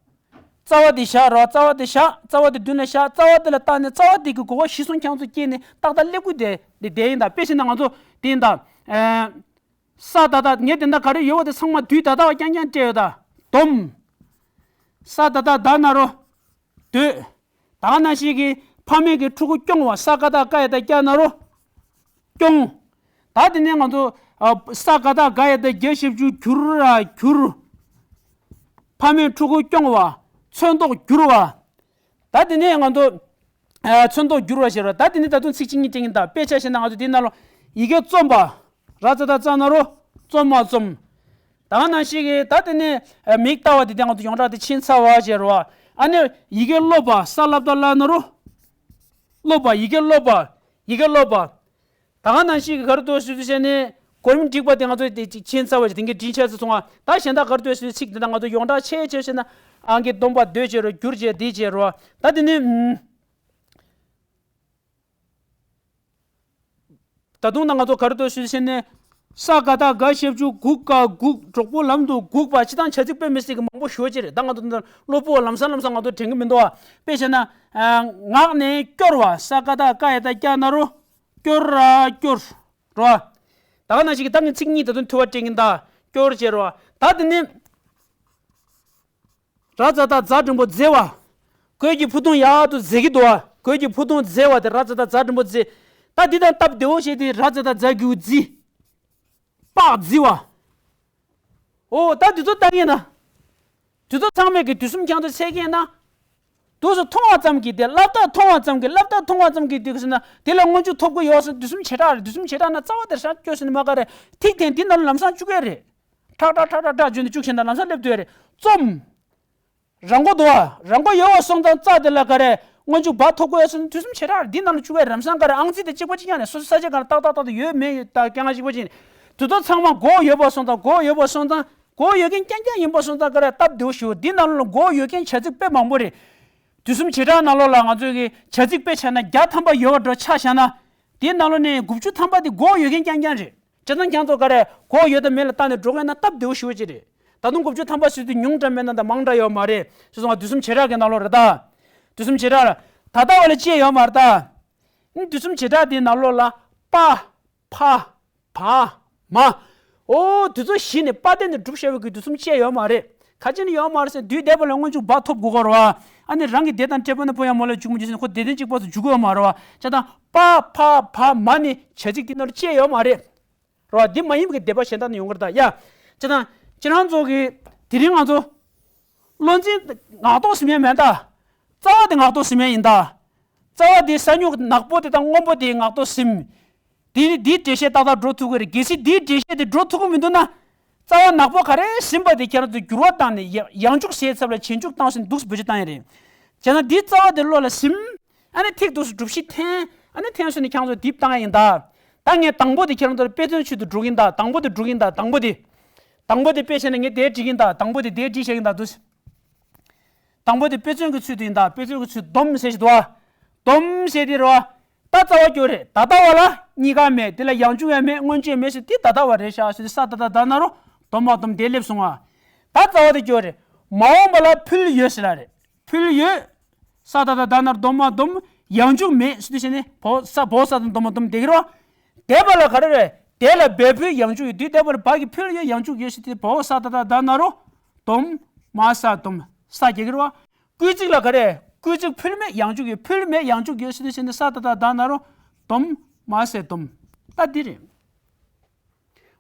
རྩ་བ་དེ་བཞག་རོ། རྩ་བ་དེ་བཞག་རྩ་བ་དེ་མདུན་ལ་བཞག་རྩ་བ་དེ་ལ་བལྟས་ནས་རྩ་བ་དེ་གི་གོ་བ་གཞིར་བཟུང་ཁྱེད་ཚོ་སྐྱེས་ནས་ཏག་ཏག་སླེབས་དགོས་དེ་དེ་དེ་ཡིན་ད། དཔེ་བཞག་ན་ང་ཚོ་དེ་ཡིན་ད། ས་ད་ད་ངས་དེ་འདྲ་ག་རེ་ཡོད་པ་དེ་ཚང་མ་དུས་ད་ལྟ་བ་རྐྱང་རྐྱང་སྤྲད་ཡོད་ད། སྡོམ། ས་ད་ད་ད་ན་རོ། སྡོད། ད་ག་ནང་བཞིན་གྱི་ཕ་མེས་ཀྱི་ཕྲུ་གུ་སྐྱོང་བ། ས་ཀ་བཏགས་སྐ་ཡ་བཏགས་སྐྱ་ན་རོ། སྐྱོང་། ད་དེ་ནས་ང་ཚོ་ཨ་ས་ཀ་བཏགས་སྒ་ཡ་བཏགས་སྒྱ་ཞབས་ཀྱུ་སྒྱུར་ར་སྒྱུར། ཕ་མེས་ཕྲུ་གུ་སྐྱོང་བ། ཚོན་མདོག་བསྒྱུར་བ། ད་དེ་ནས་ང་ཚོ་ཨ་ཚོན་མདོག་བསྒྱུར་བ་ཟེར་བ། ད་དེ་ནས་ད་དུང་ཚིག་གཅིག་གཉིས་དྲན་གྱི་ཡིན་ད། དཔེ་ཆ་བཞག་ན་ང་ཚོ་དེའི་ནང་ལ་ཡི་གེ་རྩོམ་པ། ར་ཙ་བཏགས་རྩ་ན་རོ། རྩོམ་མ་རྩོམ། ད་ག་ནང་བཞིན་གྱི་ད་དེ་ནས་ཨ་མིང་བཏགས་པ་དེ་དེ་ང་ཚོ་ཡོངས་གྲགས་དེ་ཕྱིན་ཚར་བ་ཟེར་བ། ཨ་ནི་ཡི་གེ་སློབ་པ། ས་ལ་བཏགས་སླ་ན་རོ། སློབ་པ། ཡི་གེ་སློབ་པ། ཡི་གེ་སློབ་པ། ད་ག་ནང་བཞིན་གྱི་ག་རེ་འདུག་ཟེར་དུས་བྱས་ནས་གོ་རིམ་སྒྲིག་པ་དེ་ང་ཚོ་དེ་ཅིག་ཕྱིན་ཚར་བ་ཞིག་དེང་གི་དྲིན་ཆེ་ཚེ་སོང་བ། ད་གཞན་དག་ག་རེ་འདུག་ཟེར་དུས་ཚིག་དེ་དག་ང་ཚོ་ཡོངས་གྲགས་ཆེ་ཆེ་བྱས་ན་ཨང་ཀི་སྡོམ་པ་སྡོད་བྱེད་རོ། བསྒྱུར་བྱེད་འདི་བྱེད་རོ། ད་དེ་ནི་ད་དུང་ད་ང་ཚོ་ག་རེ་འདུག་ཟེར་དུས་བྱས་ནས་ས་ཀ་བཏགས་སྒ་ཞབས་ཀྱུ་སྒུ་སྐ་སྒུག་གྲོགས་པོ་ལམ་དུ་སྒུག་པ། སྤྱིར་བཏང་བྱ་ཚིག་དཔེ་མི་སྲིད་ཀྱི་མང་པོ་ཞེ་པོ་ཅིག་རེད། ད་ང་ཚོ་འདི་ལ་གློ་བུར་བ་ལམ་སང་ལམ་སང་ང་ཚོ་དྲན་གྱི་མི་འདུག་བ། དཔེ་བྱས་ན་ངག་ནས་སྐྱོར་བ། ས་ཀ་བཏགས་སྐ་ཡ་བཏགས་སྐྱ་ན་རོ། སྐྱོར་ར་སྐྱོར། རོ། ད་ག་ནང་བཞིན་གྱི་ད་ངས་ཚིག་གཉིས་ད་དུང་ཐུ་བ་སྤྲད་ཀྱིན་ད། སྐྱོར་བྱེད་རོ། ད་དེ་ནི། ར་ཙ་བཏགས་རྫ་འགྲེང་བུ་རྫེ་བ། གོས་ཀྱི་ཕུ་ཐུང་ཡག་ཏུ་རྫེ་གི་འདུག་བ། གོས་ཀྱི་ཕུ་ཐུང་རྫེ་བ་དེ་ར་ཙ་བཏགས་རྫ་འགྲེང་བུ་རྫེ། ད་འདི་དང་སྟབས་བདེ་བོ་བྱས་ཏེ་ར་ཙ་བཏགས་རྫ་གི་གུ་རྫི། པགས་རྫི་བ། ཨོ་ད་འདི་ཚོ་ལྟ་གིན་ན། དེ་ཚོ་ཚང་མས་ཀྱི་དུས་གསུམ་ཁྱེད་ཚོ་འཚོལ་གྱིན་ན། དུས་སུ་མཐོང་བ་ཙམ་གྱིས་དེ་སླབ་སྟེ་མཐོང་བ་ཙམ་གྱིས་སླབ་སྟེ་མཐོང་བ་ཙམ་གྱིས་དེ་ཟེར་ན་དེ་ལ་སྔོན་འཇུག་ཐོབ་ཀྱི་ཡོད་ཟེར། དུས་གསུམ་བྱེ་བྲག་རེད། དུས་གསུམ་བྱེ་བྲག་ན་རྩ་བ་དེར་ཤར་སྐྱོ་ཟེར་ནས་མ་ག་རེ། ཐིག་ཐེན་དེ་ནང་ལ་ལམ་སང་བཅུག་གི་རེད། ཁྲག་ཁྲག་ཁྲག་ཁྲག་ཁྲག་བརྗོད་ནས་བཅུག་བྱས་ན་ལམ་སང་སླེབས་འདོད་རེད། རྩོམ། ར་མགོ་དོ་བ། ར་མགོ་ཡོད་པ་སོང་ཙང་རྩ་དེ་ལ་ག་རེ། སྔོན་འཇུག་བ་ཐོབ་ཀྱི་ཡོད་ཟེར་ན་དུས་གསུམ་བྱེ་བྲག་རེད། དེ་ནང་ལ་བཅུག་གི་རེད། ལམ་སང་ག་རེ་ཨང་རྩིས་དེ་གཅིག་པ་གཅིག་རྐྱང་རེད། སོ་སོ་ས་ཆ་གང་ལ་ཏག་ཏག་ཏག་ཏག་ཡོད་མེད་ཡོད་ད་རྐྱང་གཅིག་པ་གཅིག་རེད། དུས་ཚོད་ཚང་མ་མགོ་ཡོད་པ་སོང་ཙང་མགོ་ཡོད་པ་སོང་ཙང་མགོ་ཡོད་མཁན་རྐྱང་རྐྱང་ཡིན་པ་སོང་ཙང་ག་རེ་སྟབས་བདེ་བོ་ཞིག་འདི་ནང་ལོགས་ལ་མགོ་ཡོད་མཁན་བྱ་ཚིག་དཔེ་མང་པོ་རེད། དུས་གསུམ་བྱེ་བྲག་ནང་ལོགས་ལ་ང་ཚོས་ཀྱི་བྱ་ཚིག་དཔེ་ཆ་ན་བརྒྱ་ཐམ་པ་ཡོད་པ་འདྲ་ཆ་བཞག་ན། དེའི་ནང་ལོགས་ནས་དགུ་བཅུ་ཐམ་པ་དེ་མགོ་ཡོད་མཁན་རྐྱང་རྐྱང་རེད། བྱས་ཙང་ཁྱེད་ཚོ་ག་རེ་མགོ་ཡོད་དང་མེད་ལ་བལྟས་ནས་འགྲོ་མཁན་ན་སྟབས་བདེ་བོ་ཞེ་པོ་ཅིག་རེད། ད་དུང་དགུ་བཅུ་ཐམ་པ་ཟེར་དུས་ཉུང་དྲགས་མེད་ན་ད་མང་དྲགས་ཡོད་མ་རེད། སོ་སོ་ང་དུས་གསུམ་བྱེ་བྲག་གི་ནང་ལོགས་རེད་ད། དུས་གསུམ་བྱེ་བྲག་ལ་ད་ལྟ་བ་ལ་ཅི་ཡང་ཡོད་མ་རེད་ད། དུས་གསུམ་བྱེ་བྲག་དེའི་ནང་ལོགས་ལ་པ། ཕ། བ། མ། ཨོ་དེ་ཚོ་གཞི་ནས་པ་བསྟན་ནས་གྲུབ་བཞག་པའི་གི་དུས་གསུམ་བཅད་ཡོད་མ་རེད། ག་ཅི་ནས་ཡོད་མ་རེད་ཟེར་དུས་འདས་པ་ལ་སྔོན་འཇུག་བ་ཐོབ་དགོས་ཀྱི་རེད་བ། ཨ་ནི་རང་གི་དེ་དང་འབྲས་བུ་ན་ཕོ་ཡང་མོ་ལ་འཇུག་མི་འཇུག་ཟེར་ནས་ཁོ་དེ་དོན་གཅིག་པ་ཚོ་འཇུག་གི་ཡོད་མ་རེད་བ། བྱས་ཙང་པ་ཕ་བ་མ་ནི་བྱ་ཚིག་དེ་ནང་ལ་བཅད་ཡོད་མ་རེད། རེད་བ། འདི་མ་ཡིན་པའི་གི་སྡེ་པ་གཞན་དག་ནས་ཡོང་གི་རེད་ད་ཡ། བྱས་ཙང་ཁྱེད་རང་ཚོ་གི་དེ་རིང་ང་ཚོ་བློ་འཛིན་ངག་ཐོག་ཟིན་ཡ་མེད་ད། རྩ་བ་དེ་ངག་ཐོག་ཟིན་ཡ་ཡིན་ད། རྩ་བ་དེ་ས་མྱུག་ནག་པོ་དེ་དང་སྔོན་པོ་དེ་ངག་ཐོག་ཟིན། དེ་ནི་འདིའི་འགྲེལ་བཤད་ཏག་ཏག་འགྲོ་ཐུབ་ཀྱི་རེད། གལ་སྲིད་འདིའི་འགྲེལ་བཤད་དེ་འགྲོ་ཐུབ་ཀྱི་མི་འདུག་ན། རྩ་བ་ནག་པོ་ག་རེ་ཟིན་པ་དེ་ཁྱེད་རང་ཚོས་འགྱུར་བ་བཏང་ནས་ཡ་ཡང་འཇུག་བྱས་ཚབ་ལ་བྱེད་འཇུག་བཏང་ཟིན་འདུག་སེ་བེད་སྤྱོད་བཏང་ཡ་རེད། བྱས་ན་འདིའི་རྩ་བ་དེ་བློ་ལ་ཟིན། ཨ་ནི་ཐིག་འདུག་སེ་སྒྲུབ་གཞི་འཐེན། ཨ་ནི་འཐེན་སོང་ནས་ཁྱེད་རང་ཚོ་འདི་བཏང་ཡ་ཡིན་ད། ད་ངས་དང་པོ་དེ་ཁྱེད་རང་ཚོར་དཔེ་མཚོན་ཚུལ་དུ་སྒྲུབ་ཀྱི་ཡིན་ད། དང་པོ་དེ་སྒྲུབ་ཀྱི་ཡིན་ད། དང་པོ་དེ། དང་པོ་དེ་དཔེ་བྱས་ན་ངས་དེ་བྲིས་ཀྱི་ཡིན་ད། དང་པོ་དེ་དེ་བྲིས་བཞག་གི་ཡིན་ད་འདུག་སེ། དང་པོ་དེ་དཔེ་མཚོན་གྱི་ཚུལ་དུ་ཡིན་ད། དཔེ་མཚོན་གྱི་ཚུལ་སྡོམ་ཟེར་ཞིག་འདུག་བ། སྡོམ་ཟེར་དེ་རེད་བ། ད་རྩ་བ་སྐྱོ་རེད། ད་ལྟ་བ་ལ་གཉིས་ཀ་མེད། དེ་ལ་ཡང་འཇུག་ཡང་མེད། སྔོན་འཇུག་ཡང་མེད་ཟེར་དེ་ད་ལྟ་བ་རེད་ཤག་ཟེར་ས་ད་ལྟ་ད་ན་རོ། སྡོམ་མ་སྡོམ་དེ་སླེབས་སོང་བ། ད་རྩ་བ་དེ་སྐྱོ་རེད། མ་འོངས་པ་ལ་ཕུལ་ཡོད་ཟེར་ལ་རེད། ཕུལ་ཡོད། ས་ད་ད་ད་ན་རོ་སྡོམ་མ་སྡོམ། ཡང་འཇུག་མེད་ཟེར་དུས་བྱས་ནས་བོ་ས་བོ་ས་དང་སྡོམ་མ་སྡོམ་དེ་གི་རེད་བ། འདས་པ་ལ་ག་རེ་རེད། དེ་ལ་བས་ཕུལ་ཡང་འཇུག་ཡོད་དུས་འདས་པ་ལ་བ་གི་ཕུལ་ཡོད་ཡང་འཇུག་ཡོད་ཟེར་དུས་བོ་ས་ད་ད་ད་ན་རོ། སྡོམ། མ་ས་སྡོམ། ས་རྒྱག་གི་རེད་བ། སྐུལ་ཚིག་ལ་ག་རེ། སྐུལ་ཚིག་ཕུལ་མེད་ཡང་འཇུག་ཡོད། ཕུལ་མེད་ཡང་འཇུག་ཡོད་ཟེར་དུས་བྱས་ནས་ས་ད་ད་ད་ན་རོ། སྡོམ། མ་ས་སྡོམ། ད་འདི་རེད།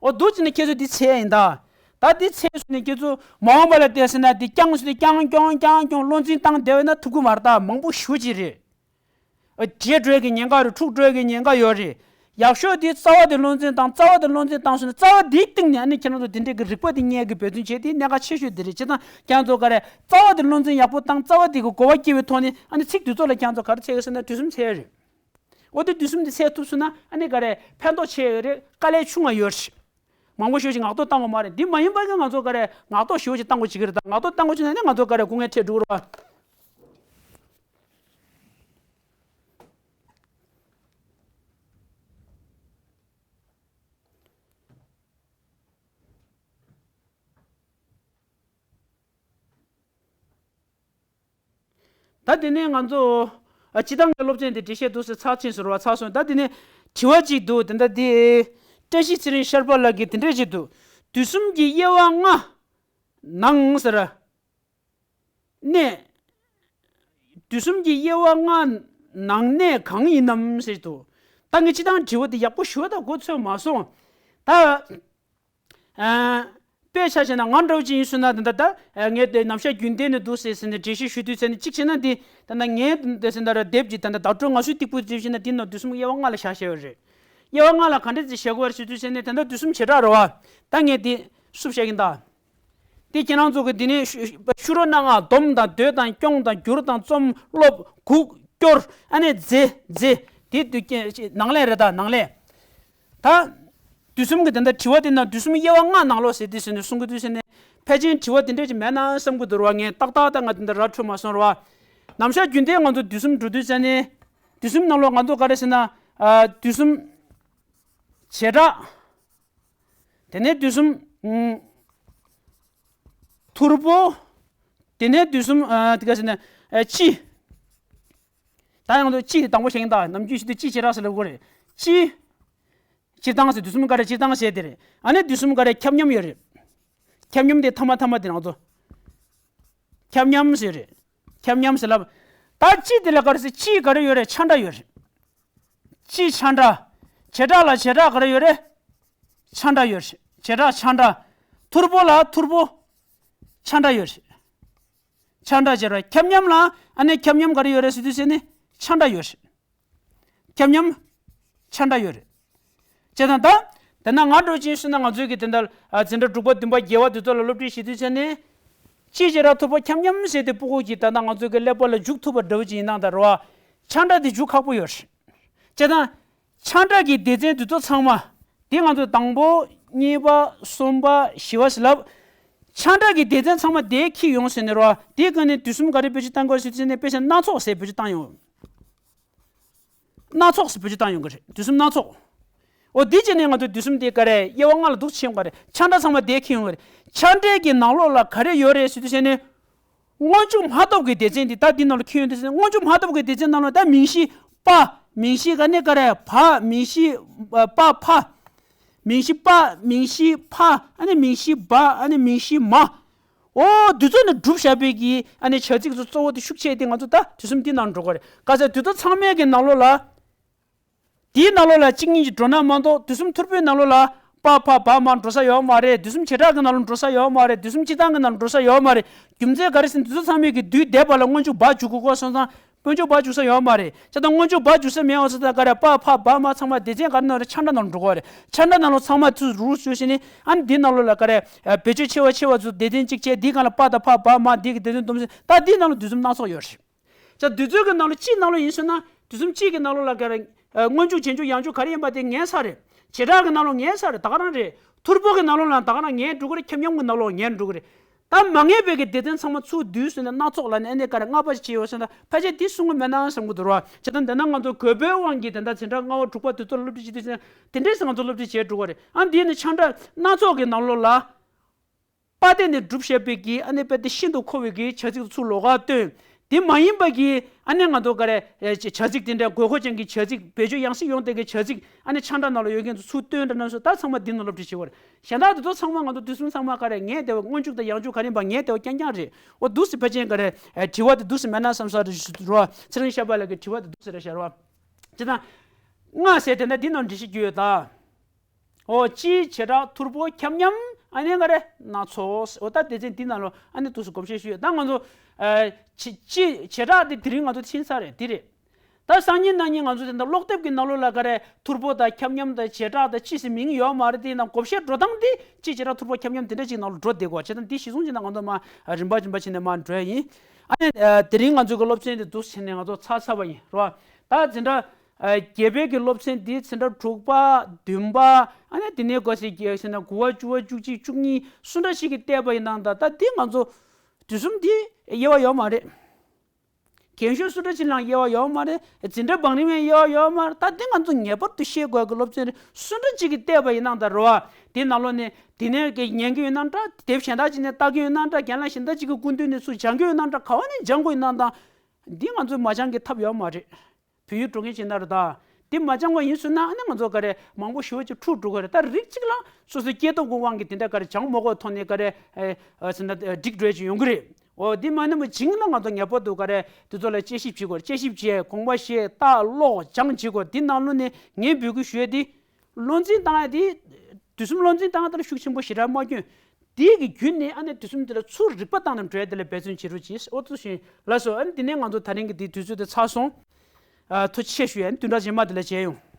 འོ་འདུག་ཅེ་ནས་ཁྱེད་ཚོས་འདི་འཚོལ་ཡིན་ད། ད་འདི་འཚོལ་སོང་ནས་ཁྱེད་ཚོ་མ་འོངས་པ་ལ་བལྟས་ཟེར་ན་འདི་རྐྱང་སོང་སྟེ་རྐྱང་རྐྱང་རྐྱང་རྐྱང་བློ་འཛིན་བཏང་བསྡད་པ་ན་ཐུབ་ཀྱི་མ་རེད་ད། མང་པོ་ཞེ་པོ་ཅིག་རེད། ཨ་བརྗེད་འགྲོ་ཡ་གི་ཉེན་ཁ་རེད། འཁྲུག་འགྲོ་ཡ་གི་ཉེན་ཁ་ཡོད་རེད། ཡག་ཤོས་དེ་རྩ་བ་དེ་བློ་འཛིན་བཏང་། རྩ་བ་དེ་བློ་འཛིན་བཏང་སོང་ན་རྩ་བ་དེའི་སྟེང་ནས་ཨ་ནི་ཁྱེད་རང་ཚོ་དེ་འདྲའི་གི་རིག་པ་དེ་རྙེད་ཀྱི་འབད་བརྩོན་བྱེད་དེ་གནད་འགག་ཆེ་ཤོས་དེ་རེད། བྱས་ཙང་ཁྱེད་རང་ཚོ་ག་རེ་རྩ་བ་དེ་བློ་འཛིན་ཡག་པོ་བཏང་། རྩ་བ་དེ་གི་གོ་བ་སྐྱེ་བའི་ཐོག་ནས་ཨ་ནི་ཚིག་དེ་ཚོ་ལ་ཁྱེད་རང་ཚོ་ག་རེ་འཚོལ་གི་ཟེར་ན་དུས་གསུམ་འཚོལ་ཡ་རེད། འོ་དེ་དུས་གསུམ་དེ་འཚོལ་ཐུབ་སོང་ན་ཨ་ནི་ག་རེ་ཕན་ཐོགས་ཆེ་ཡོད་རེད། དཀའ་ལས་ཆུང་བ་ཡོད་རེད། མང་པོ་ཞེ་པོ་ཅིག་ངག་ཐོག་བཏང་དགོས་མ་རེད། འདི་མ་ཡིན་པ་གི་ང་ཚོ་ག་རེ་ངག་ཐོག་ཞེ་པོ་ཅིག་བཏང་དགོས་བྱེད་ཀྱི་རེད། ད་ངག་ཐོག་བཏང་དགོས་བྱེད་ན་ནི་ང་ཚོ་ག་རེ་སྐུ་ངལ་འཕྲད་འགྲོ་གི་རེད་པ། ད་དེ་ནས་ང་ཚོ་ཨ་སྤྱིར་བཏང་གི་སློབ་ཚན་དེ་འགྲེལ་བཤད་འདུག་སེ་ཚར་ཕྱིན་ཟེར་བ་ཚར་སོང་། ད་དེ་ནས་དྲི་བ་གཅིག་འདུག་དེ་འདྲ་དེ་བཀྲ་ཤིས་ཚེ་རིང་ཤར་པ་ལགས་ཀྱིས་དེ་འདྲ་ཅིག་འདུག་དུས་གསུམ་གྱི་དབྱེ་བ་ལྔ་ནང་ཟེར། གནས། དུས་གསུམ་གྱི་དབྱེ་བ་ལྔ་ནང་གནས་གང་ཡིན་ནམ་ཟེར་འདུག་ད་ངས་སྤྱིར་བཏང་དྲི་བ་དེ་ཡག་པོ་ཞུ་བ་དང་གོ་ཚོད་མ་སོང་། ད། ཨ། དཔེ་ཆ་བཞག་ན་ང་འདྲ་བོ་ཅིག་ཡིན་སོང་ན་ད་ལྟ་ད་ངས་དེ་ནམ་ཞག་རྒྱུན་གཏན་ནས་འདུག་སེ་ཟེར་ནས་འགྲེལ་བཤད་ཞུ་དུས་ཟེར་ནས་གཅིག་བྱས་ན་འདི་ད་ལྟ་ངས་དེ་ཟེར་ན་ར་དེབ་ཀྱི་ད་ལྟ་བརྡ་སྤྲོད་ངོ་སོའི་སྟེགས་བུ་དེ་བྱས་ན་འདི་ནང་དུས་གསུམ་དབྱེ་བ་ལྔ་ལ་བཞག་བཞག་ཡོད་རེད། དབྱེ་བ་ལྔ་ལ་ག་འདྲ་ཅིག་བཞག་དགོས་རེད་ཞུ་དུས་ཟེར་ནས་ད་ལྟ་དུས་གསུམ་བྱེ་བྲག་རེད་པ། ད་ངས་འདི་སུབ་བཤད་ཀྱིན་ད། དེ་ཁྱེད་རང་ཚོ་གི་འདི་ནས་ཤུ་ཤུ་རོ་གནང་ང་། སྡོམ་དང་འདོད་དང་སྐྱོང་དང་བསྒྱུར་དང་རྩོམ། སློབ། དགུག་སྐྱོར། ཨ་ནི་རྫས་རྫས། དེ་དུས་ཀྱི་ནང་ལས་རེད་ད་ནང་ལས། ད། དུས་གསུམ་གྱི་དེ་འདྲ་དྲི་བ་དེ་ན་དུས་གསུམ་དབྱེ་བ་ལྔ་ནང་ལོགས་ཟེར་དུས་ཟེར་ནས་གསུང་གི་དུས་ཟེར་ནས་ཕལ་ཆེར་དྲི་བ་དེ་འདྲ་ཅིག་མེད་ན་བསམ་གི་འདུག་ར་བ། ངས་ཏག་ཏག་ད་ང་དེ་འདྲ་ར་འཕྲོད་མ་སོང་ར་བ། ནམ་ཞག་རྒྱུན་ལྡན་ང་ཚོ་དུས་གསུམ་འགྲོ་དུས་ཟེར་ནས་དུས་གསུམ་ནང་ལོགས་ང་ཚོ་ག་རེ་ཟེར་ན་ཨ་དུས་གསུམ་བྱེ་བྲག་དེ་ནས་དུས་གསུམ། ཨུམ། ཐུར་པོ། དེ་ནས་དུས་གསུམ། ཨ། དེ་ག་ཟེར་ན། ཨ། སྤྱི། ད་ཡང་དུ་སྤྱི་དེ་དང་པོ་བཞག་ཡིན་ད། ནམ་རྒྱུན་ཞིག་ཏུ་སྤྱི་བྱེ་བྲག་ཟེར་ལབ་དགོས་རེད། སྤྱི། སྤྱིར་བཏང་ཟེར་དུས་གསུམ་ག་རེ་སྤྱིར་བཏང་ཟེར་དེ་རེད། ཨ་ནི་དུས་གསུམ་ག་རེ་ཁྱབ་མཉམ་ཡོད་རེད། ཁྱབ་མཉམ་དེ་ཐ་མ་ཐ་མ་དེ་རང་ཚོ། ཁྱབ་མཉམ་ཟེར་རེད། ཁྱབ་མཉམ་ཟེར་ལབ། ད་སྤྱི་དེ་ལ་ག་རེ་ཟེར། སྤྱི་ག་རེ་ཡོད་རེད། ཆ་འདྲ་ཡོད་རེད། སྤྱི་ཆ་འདྲ། བྱེ་བྲག་ལ་བྱེ་བྲག་ག་རེ་ཡོད་རེད། ཆ་འདྲ་ཡོད་རེད། བྱེ་བྲག་ཆ་འདྲ། ཐུར་པོ་ལ་ཐུར་པོ་ཆ་འདྲ་ཡོད་རེད། ཆ་འདྲ་བྱེ་བྲག་ཁྱབ་མཉམ་ལ་ཨ་ནི་ཁྱབ་མཉམ་ག་རེ་ཡོད་རེད་ཟེར་དུས་ཟེར་ནི་ཆ་འདྲ་ཡོད་རེད། ཁྱབ་མཉམ་ཆ་འདྲ་ཡོད་རེད། བྱས་ཙང་ད། དེ་ན་ང་འགྲོ་ཅིང་ཞུ་ན་ང་ཚོའི་གི་དེ་འདྲ་ཨ་འཛིན་གྲྭ་དྲུག་པ་བདུན་པ་བརྒྱད་པ་དེ་ཚོ་ལ་སློབ་ཁྲིད་བྱེད་དུས་ཚེ་ནས། སྤྱི་བྱེ་བྲག་ཐུར་པོ་ཁྱབ་མཉམ་ཟེར་དེ་ཕྲུ་གུ་གི་ད་ལྟ་ང་ཚོའི་གི་ཀླད་པ་ལ་འཇུག་ཐུབ་པ་འདྲ་བོ་ཅིག་ཡིན་ན་ད་རེད་བ། ཆ་འདྲ་དེ་འཇུག་ཁག་པོ་ཡོད་རེད། བྱས་ཙང་། ཆ་འདྲ་གི་སྡེ་ཚན་དེ་ཚོ་ཚང་མ། དེ་ང་ཚོ་དང་པོ། གཉིས་པ། གསུམ་པ། བཞི་པ་ཟེར་ལབ། ཆ་འདྲ་གི་སྡེ་ཚན་ཚང་མ་དེ་འཁྱེར་ཡོང་ཟེར་ནས་རེད་བ། དེའི་སྒང་ནས་དུས་གསུམ་ག་རེ་བེད་སྤྱོད་བཏང་དགོས་ཟེར་དུས་ནས་དཔེ་ཆ་སྣ་ཚོགས་ཟེར་བེད་སྤྱོད་བཏང་ཡོང་། སྣ་ཚོགས་སུ་བེད་སྤྱོད་བཏང་ཡོང་གི་རེད། དུས་གསུམ་སྣ་ཚོགས། འོ་འདི་བྱས་ནས་ང་ཚོ་དུས་གསུམ་དེ་ག་རེ་དབྱེ་བ་ལྔ་ལ་འདུག་ཕྱེ་ཡོང་གི་རེད། ཆ་འདྲ་ཚང་མ་དེ་འཁྱེར་ཡོང་གི་རེད། ཆ་འདྲའི་གི་ནང་ལོགས་ལ་ག་རེ་ཡོད་རེད་ཟེར་དུས་བྱས་ནས། སྔོན་འཇུག་མ་སྟོབས་ཀྱི་སྡེ་ཚན་འདི་ད་འདི་ནང་ལ་འཁྱེར་ཡོང་དུས་ཟེར་ནས། སྔོན་འཇུག་མ་སྟོབས་ཀྱི་སྡེ་ཚན་ནང་ལ་ད་མིང་གཞི་པ། མིང་གཞི་ག་ནས་ག་རེ་བ། མིང་གཞི་པ་ཕ། མིང་གཞི་པ། མིང་གཞི་ཕ། ཨ་ནི་མིང་གཞི་བ། ཨ་ནི་མིང་གཞི་མ། འོ་འདི་ཚོ་ནི་གྲུབ་བཞག་པའི་གི་ཨ་ནི་བྱ་ཚིག་ཚོ་གཙོ་བོ་དེ་ཤུགས་ཆེ་དེ་ང་ཚོ་ད་དུས་གསུམ་འདི་ནང་འགྲོ་གི་རེད། ག་ཚད་དུས་ཚོད་ཚང་མའི་གི་ནང་ལོགས་ལ། དེའི་ནང་ལོགས་ལ་གཅིག་གཉིས་ཀྱིས་འགྲོ་ན་མ་གཏོགས་དུས་གསུམ་ཐུར་པོའི་ནང་ལོགས་ལ་པ་ཕ་བ་མ་འགྲོ་ས་ཡོད་མ་རེད། དུས་གསུམ་བྱེ་བྲག་གི་ནང་ལོགས་འགྲོ་ས་ཡོད་མ་རེད། དུས་གསུམ་སྤྱིར་བཏང་གི་ནང་ལོགས་འགྲོ་ས་ཡོད་མ་རེད། རྒྱུ་མཚན་ག་རེ་ཟེར་ན་དུས་ཚོད་ཚང་མའི་གི་དུས་འདས་པ་ལ་སྔོན་འཇུག་བ་འཇུག་དགོས་སྐོར་སོང་ཙང་། སྔོན་འཇུག་བ་འཇུག་ས་ཡོད་མ་རེད། བྱས་ཙང་སྔོན་འཇུག་བ་འཇུག་ས་མེད་པ་སོང་ཙང་ག་རེ་པ་ཕ་བ་མ་ཚང་མ་སྡེ་ཚན་ག་རེ་ནང་རེད། ཆ་འདྲ་ནང་འགྲོ་གི་རེད། ཆ་འདྲ་ནང་ལོགས་ཚང་མ་ཚུར་རུག་བཟོས་ཤིག་ནི་ཨ་ནི་འདི་ནང་ལོགས་ལ་ག་རེ་བེད་སྤྱོད་ཆེ་བ་ཆེ་བ་ཚུར་སྡེ་ཚན་གཅིག་བྱས། འདི་སྒང་ལ་པ་དང་ཕ་བ་མ་འདི་གི་སྡེ་ཚན་སྡོམ་ཟིན། ད་འདི་ནང་ལོགས་དུས་གསུམ་སྣ་ཚོགས་ཡོད་རེད། ད་དུས་ཚོད་ཀྱི་ནང་ལོགས་སྤྱིའི་ནང་ལོགས་ཡིན་ཟེར་ན་དུས་གསུམ་སྤྱིའི་གི་ནང་ལོགས་ལ་ག་རེ་སྔོན་འཇུག་རྗེས་འཇུག་ཡང་འཇུག་ག་རེ་ཡིན་པ་དེ་ངེས་ས་རེད། བྱེ་བྲག་གི་ནང་ལོགས་ངེས་ས་རེད། ད་ག་རང་རེད། ཐུར་པོ་གི་ནང་ལོགས་ལ་ད་ག་རང་ངེས་འགྲོ་གི་རེད། ཁྱབ་མཉམ་གི་ནང་ལོགས་ངེས་འགྲོ་གི་རེད། ད་མ་ངེས་པའི་གི་སྡེ་ཚན་ཚང་མ་ཚུར་བསྡུས་ཟེར་ནས་སྣ་ཚོགས་ལ་ནི་ཨ་ནི་ག་རེ་ལྔ་པ་ཞིག་བྱས་ཡོད་ཟེར་ན་ཕལ་ཆེར་འདི་གསུང་གི་མེད་ན་བསམ་གི་འདུག་ར། བྱས་ཙང་འདི་ན་ང་ཚོ་དགོས་པའི་དབང་གིས་དེ་འདྲ་འཛིན་གྲྭ་ལྔ་པ་དྲུག་པ་དེ་ཚོར་སློབ་ཁྲིད་བྱེད་དུས་ཙང་དེ་འདྲས་སེ་ང་ཚོ་སློབ་ཁྲིད་བྱེད་འགྲོ་གི་རེད། ཨ་འདི་ནི་ཆ་འདྲ་སྣ་ཚོགས་ཀྱི་ནང་ལོགས་ལ། པ་དེ་ནི་གྲུབ་བཞག་པའི་གི་ཨ་ནི་དཔེ་དེ་ཤིན་ཏུ་མཁོ་བའི་གི་བྱ་ཚིག་ཚུར་ལོགས་ཀ་སྟོན། དེ་མ་ཡིན་པ་གི་ཨ་ནི་ང་ཚོ་ག་རེ་བྱ་ཚིག་དེ་འདྲ་དགོས་མཁོ་ཅན་གྱི་བྱ་ཚིག་བེད་སྤྱོད་ཡང་སེ་ཡོང་བསྡད་ཀྱི་བྱ་ཚིག་ཨ་ནི་ཆ་འདྲ་ནང་ལ་ཡོད་མཁན་ཚོ་ཚུར་སྟོན་འདྲ་ན་སོ་ད་ཚང་མ་འདི་ནང་སློབ་ཁྲིད་བྱེད་དགོས་རེད། གཞན་དག་དེ་ཚོ་ཚང་མ་ང་ཚོ་དུས་གསུམ་ཚང་མ་ག་རེ་ངེས་བདེ་བ་སྔོན་འཇུག་དང་ཡང་འཇུག་ག་རེ་ཡིན་པ་ངེས་བདེ་བ་རྐྱང་རྐྱང་རེད། འོ་འདུག་སེ་ཕལ་ཆེར་ག་རེ་དྲི་བ་དེ་འདུག་སེ་མེད་ན་བསམ་ས་རེད་ཞུ་རོགས། ཚེ་རིང་ཤར་པ་ལགས་ཀྱི་དྲི་བ་དེ་འདུག་སེ་རེད་ཤར་བ། ཅི་ད། ལྔ་ཟེར་དེ་འདྲ་འདི་ནང་འགྲེལ་བཤད་རྒྱུ་ཡོད་ད། འོ་སྤྱིའི་བྱེ་བྲག་ཐུར་པོ་ཁྱབ་མཉམ་ཨ་ནི་ག་རེ་སྣ་ཚོགས། འོ་ད་སྡེ་ཚན་འདི་ནང་ལོ་ཨ་ནི་འདུག་སེ་བགོ་བཤའ་ཞུས་ཡོད། ད་ང་ཚོ་ཨ་སྤྱི་སྤྱི་བྱེ་བྲག་དེ་དེ་རིང་ང་ཚོ་ཕྱིན་ཚར་རེད། དེ་རེད། ད་སང་ཉིན་གནངས་ཉིན་ང་ཚོ་དེ་འདྲ་ཀློག་དེབ་ཀྱི་ནང་ལོགས་ལ་ག་རེ་ཐུར་པོ་དང་ཁྱབ་མཉམ་དང་བྱེ་བྲག་དང་སྤྱི་ཟེར་མིང་ཡོད་མ་རེད། དེ་ཡིན་ན་བགོ་བཤའ་འགྲོ་སྟངས་དེ་སྤྱི་བྱེ་བྲག་ཐུར་པོ་ཁྱབ་མཉམ་དེ་འདྲ་ཅིག་ནང་ལ་འགྲོ་བསྡད་དགོས། བྱས་ཙང་འདི་གཞི་བཟུང་བྱས་ན་ང་ཚོ་མར་རིམ་པ་རིམ་པ་བྱས་ནས་མར་འགྲོ་ཡ་ཡིན། ཨ་ནི་དེ་རིང་ང་ཚོ་གི་སློབ་ཚན་དེ་འདུག་སེ་བྱས་ནས་ང་ཚོ་ཚར་ཚར་བ་ཡིན་རོ། ད་འཛིན་གྲྭ་ ཨ་རྒྱ་བོད་ཀྱི་སློབ་ཚན་འདི་ཚན་ཁྲ་དྲུག་པ་བདུན་པ་ཨ་ནི་དེ་ནས་གོ་སའི་རྒྱ་ཚན་ཁྲ་དགུ་པ་བཅུ་པ་བཅུ་གཅིག་བཅུ་གཉིས་སུ་འདྲ་ཞིག་གིས་བལྟས་པ་ཡིན་ནའང་ད་ད་འདི་ང་ཚོ་དུས་གསུམ་འདི་དབྱེ་བ་ཡོད་མ་རེད། རྒན་གཞོན་སུ་འདྲ་ཅིག་ལའང་དབྱེ་བ་ཡོད་མ་རེད། འཛིན་གྲྭ་བང་རིམ་ཡང་དབྱེ་བ་ཡོད་མ་རེད། ད་འདི་ང་ཚོ་ངེས་པར་དུ་ཤེས་དགོས་ཀྱི་སློབ་ཚན་རེད། སུ་འདྲ་ཅིག་གིས་བལྟས་པ་ཡིན་ནའང་ད་རེད་བ། དེ་ནང་ལོགས་ནས་དེ་ནས་ཉན་གྱི་ཡོད་ན་འདྲ། དེབ་གཞན་དག་ཅིག་ནས་ལྟ་གི་ཡོད་ན་འདྲ། རྒན་ལགས་གཞན་དག་ཅིག་གི་སྐུ་མདུན་ནས་ཚུར་སྦྱང་གི་ཡོད་ན་འདྲ། ག་བ་ནས་སྦྱང་དགོས་ཡིན་ནའང་ད་འདི་ང་ཚོས་མ་སྦྱང་གི་ཐབས་ཡོད་མ་རེད། བོད་ཡིག་སྤྲོ་མཁན་ཅིག་ཡིན་ན་རེད་ད། འདི་མ་སྦྱང་བ་ཡིན་ཟེར་ན་ཨ་ནི་ང་ཚོ་ག་རེ་མང་པོ་ཞེ་པོ་ཅིག་འཁྲུག་འགྲོ་གི་རེད། ད་རིགས་གཅིག་ལ་སོ་སོའི་སྐྱེས་སྟོབས་ཀྱི་དབང་གིས་དེ་འདྲ་ག་རེ་སྦྱང་མ་དགོས་ཐོག་ནས་ག་རེ་ཨེ་ཨེ་ཟེར་ན་ཨེ་འགྲིག་འགྲོ་ཡ་ཅིག་ཡོང་གི་རེད། འོ་འདི་མ་ནི་མ་བྱིངས་ལ་ང་ཚོ་ངེས་པར་དུ་ག་རེ་འདི་ཚོ་ལ་དཔྱད་ཞིབ་བྱེད་དགོས་རེད། དཔྱད་ཞིབ་བྱས་དགོངས་པ་བཞེས་ལྟ་ཀློག་སྦྱང་བྱེད་དགོས་རེད། འདི་ནང་ལོགས་ནས་ངས་འབོད་སྐུལ་ཞུ་ཡ་འདི་བློ་འཛིན་བཏང་ཡ་འདི་དུས་གསུམ་བློ་འཛིན་བཏང་ཡ་ལྟར་ཤུགས་ཆེན་པོ་ཞེ་དྲག་མ་བསྐྱོན། དེའི་གི་བརྒྱུད་ནས་ཨ་ནི་དུས་གསུམ་འདི་ལ་ཚུར་རིག་པ་བཏང་ནས་འགྲོ་ཡ་འདི་ལ་འབད་བརྩོན་བྱེད་རོགས་གྱིས། ཨོ་ཐུགས་རྗེ་ཆེ་ལགས་སོ། ཨ་ནི་དེ་ནས་ང་ཚོ་ད་རིང་གི་འདི་དུས་ཚོད་འདི་ཚར་སོང་། ཨ་ཐུགས་རྗེ་ཆེ་ཞུ་ཡ། ཨ་ནི་བདུན་ཕྲག་རྗེས་མ་འདི་ལ་མཇལ་ཡོང་།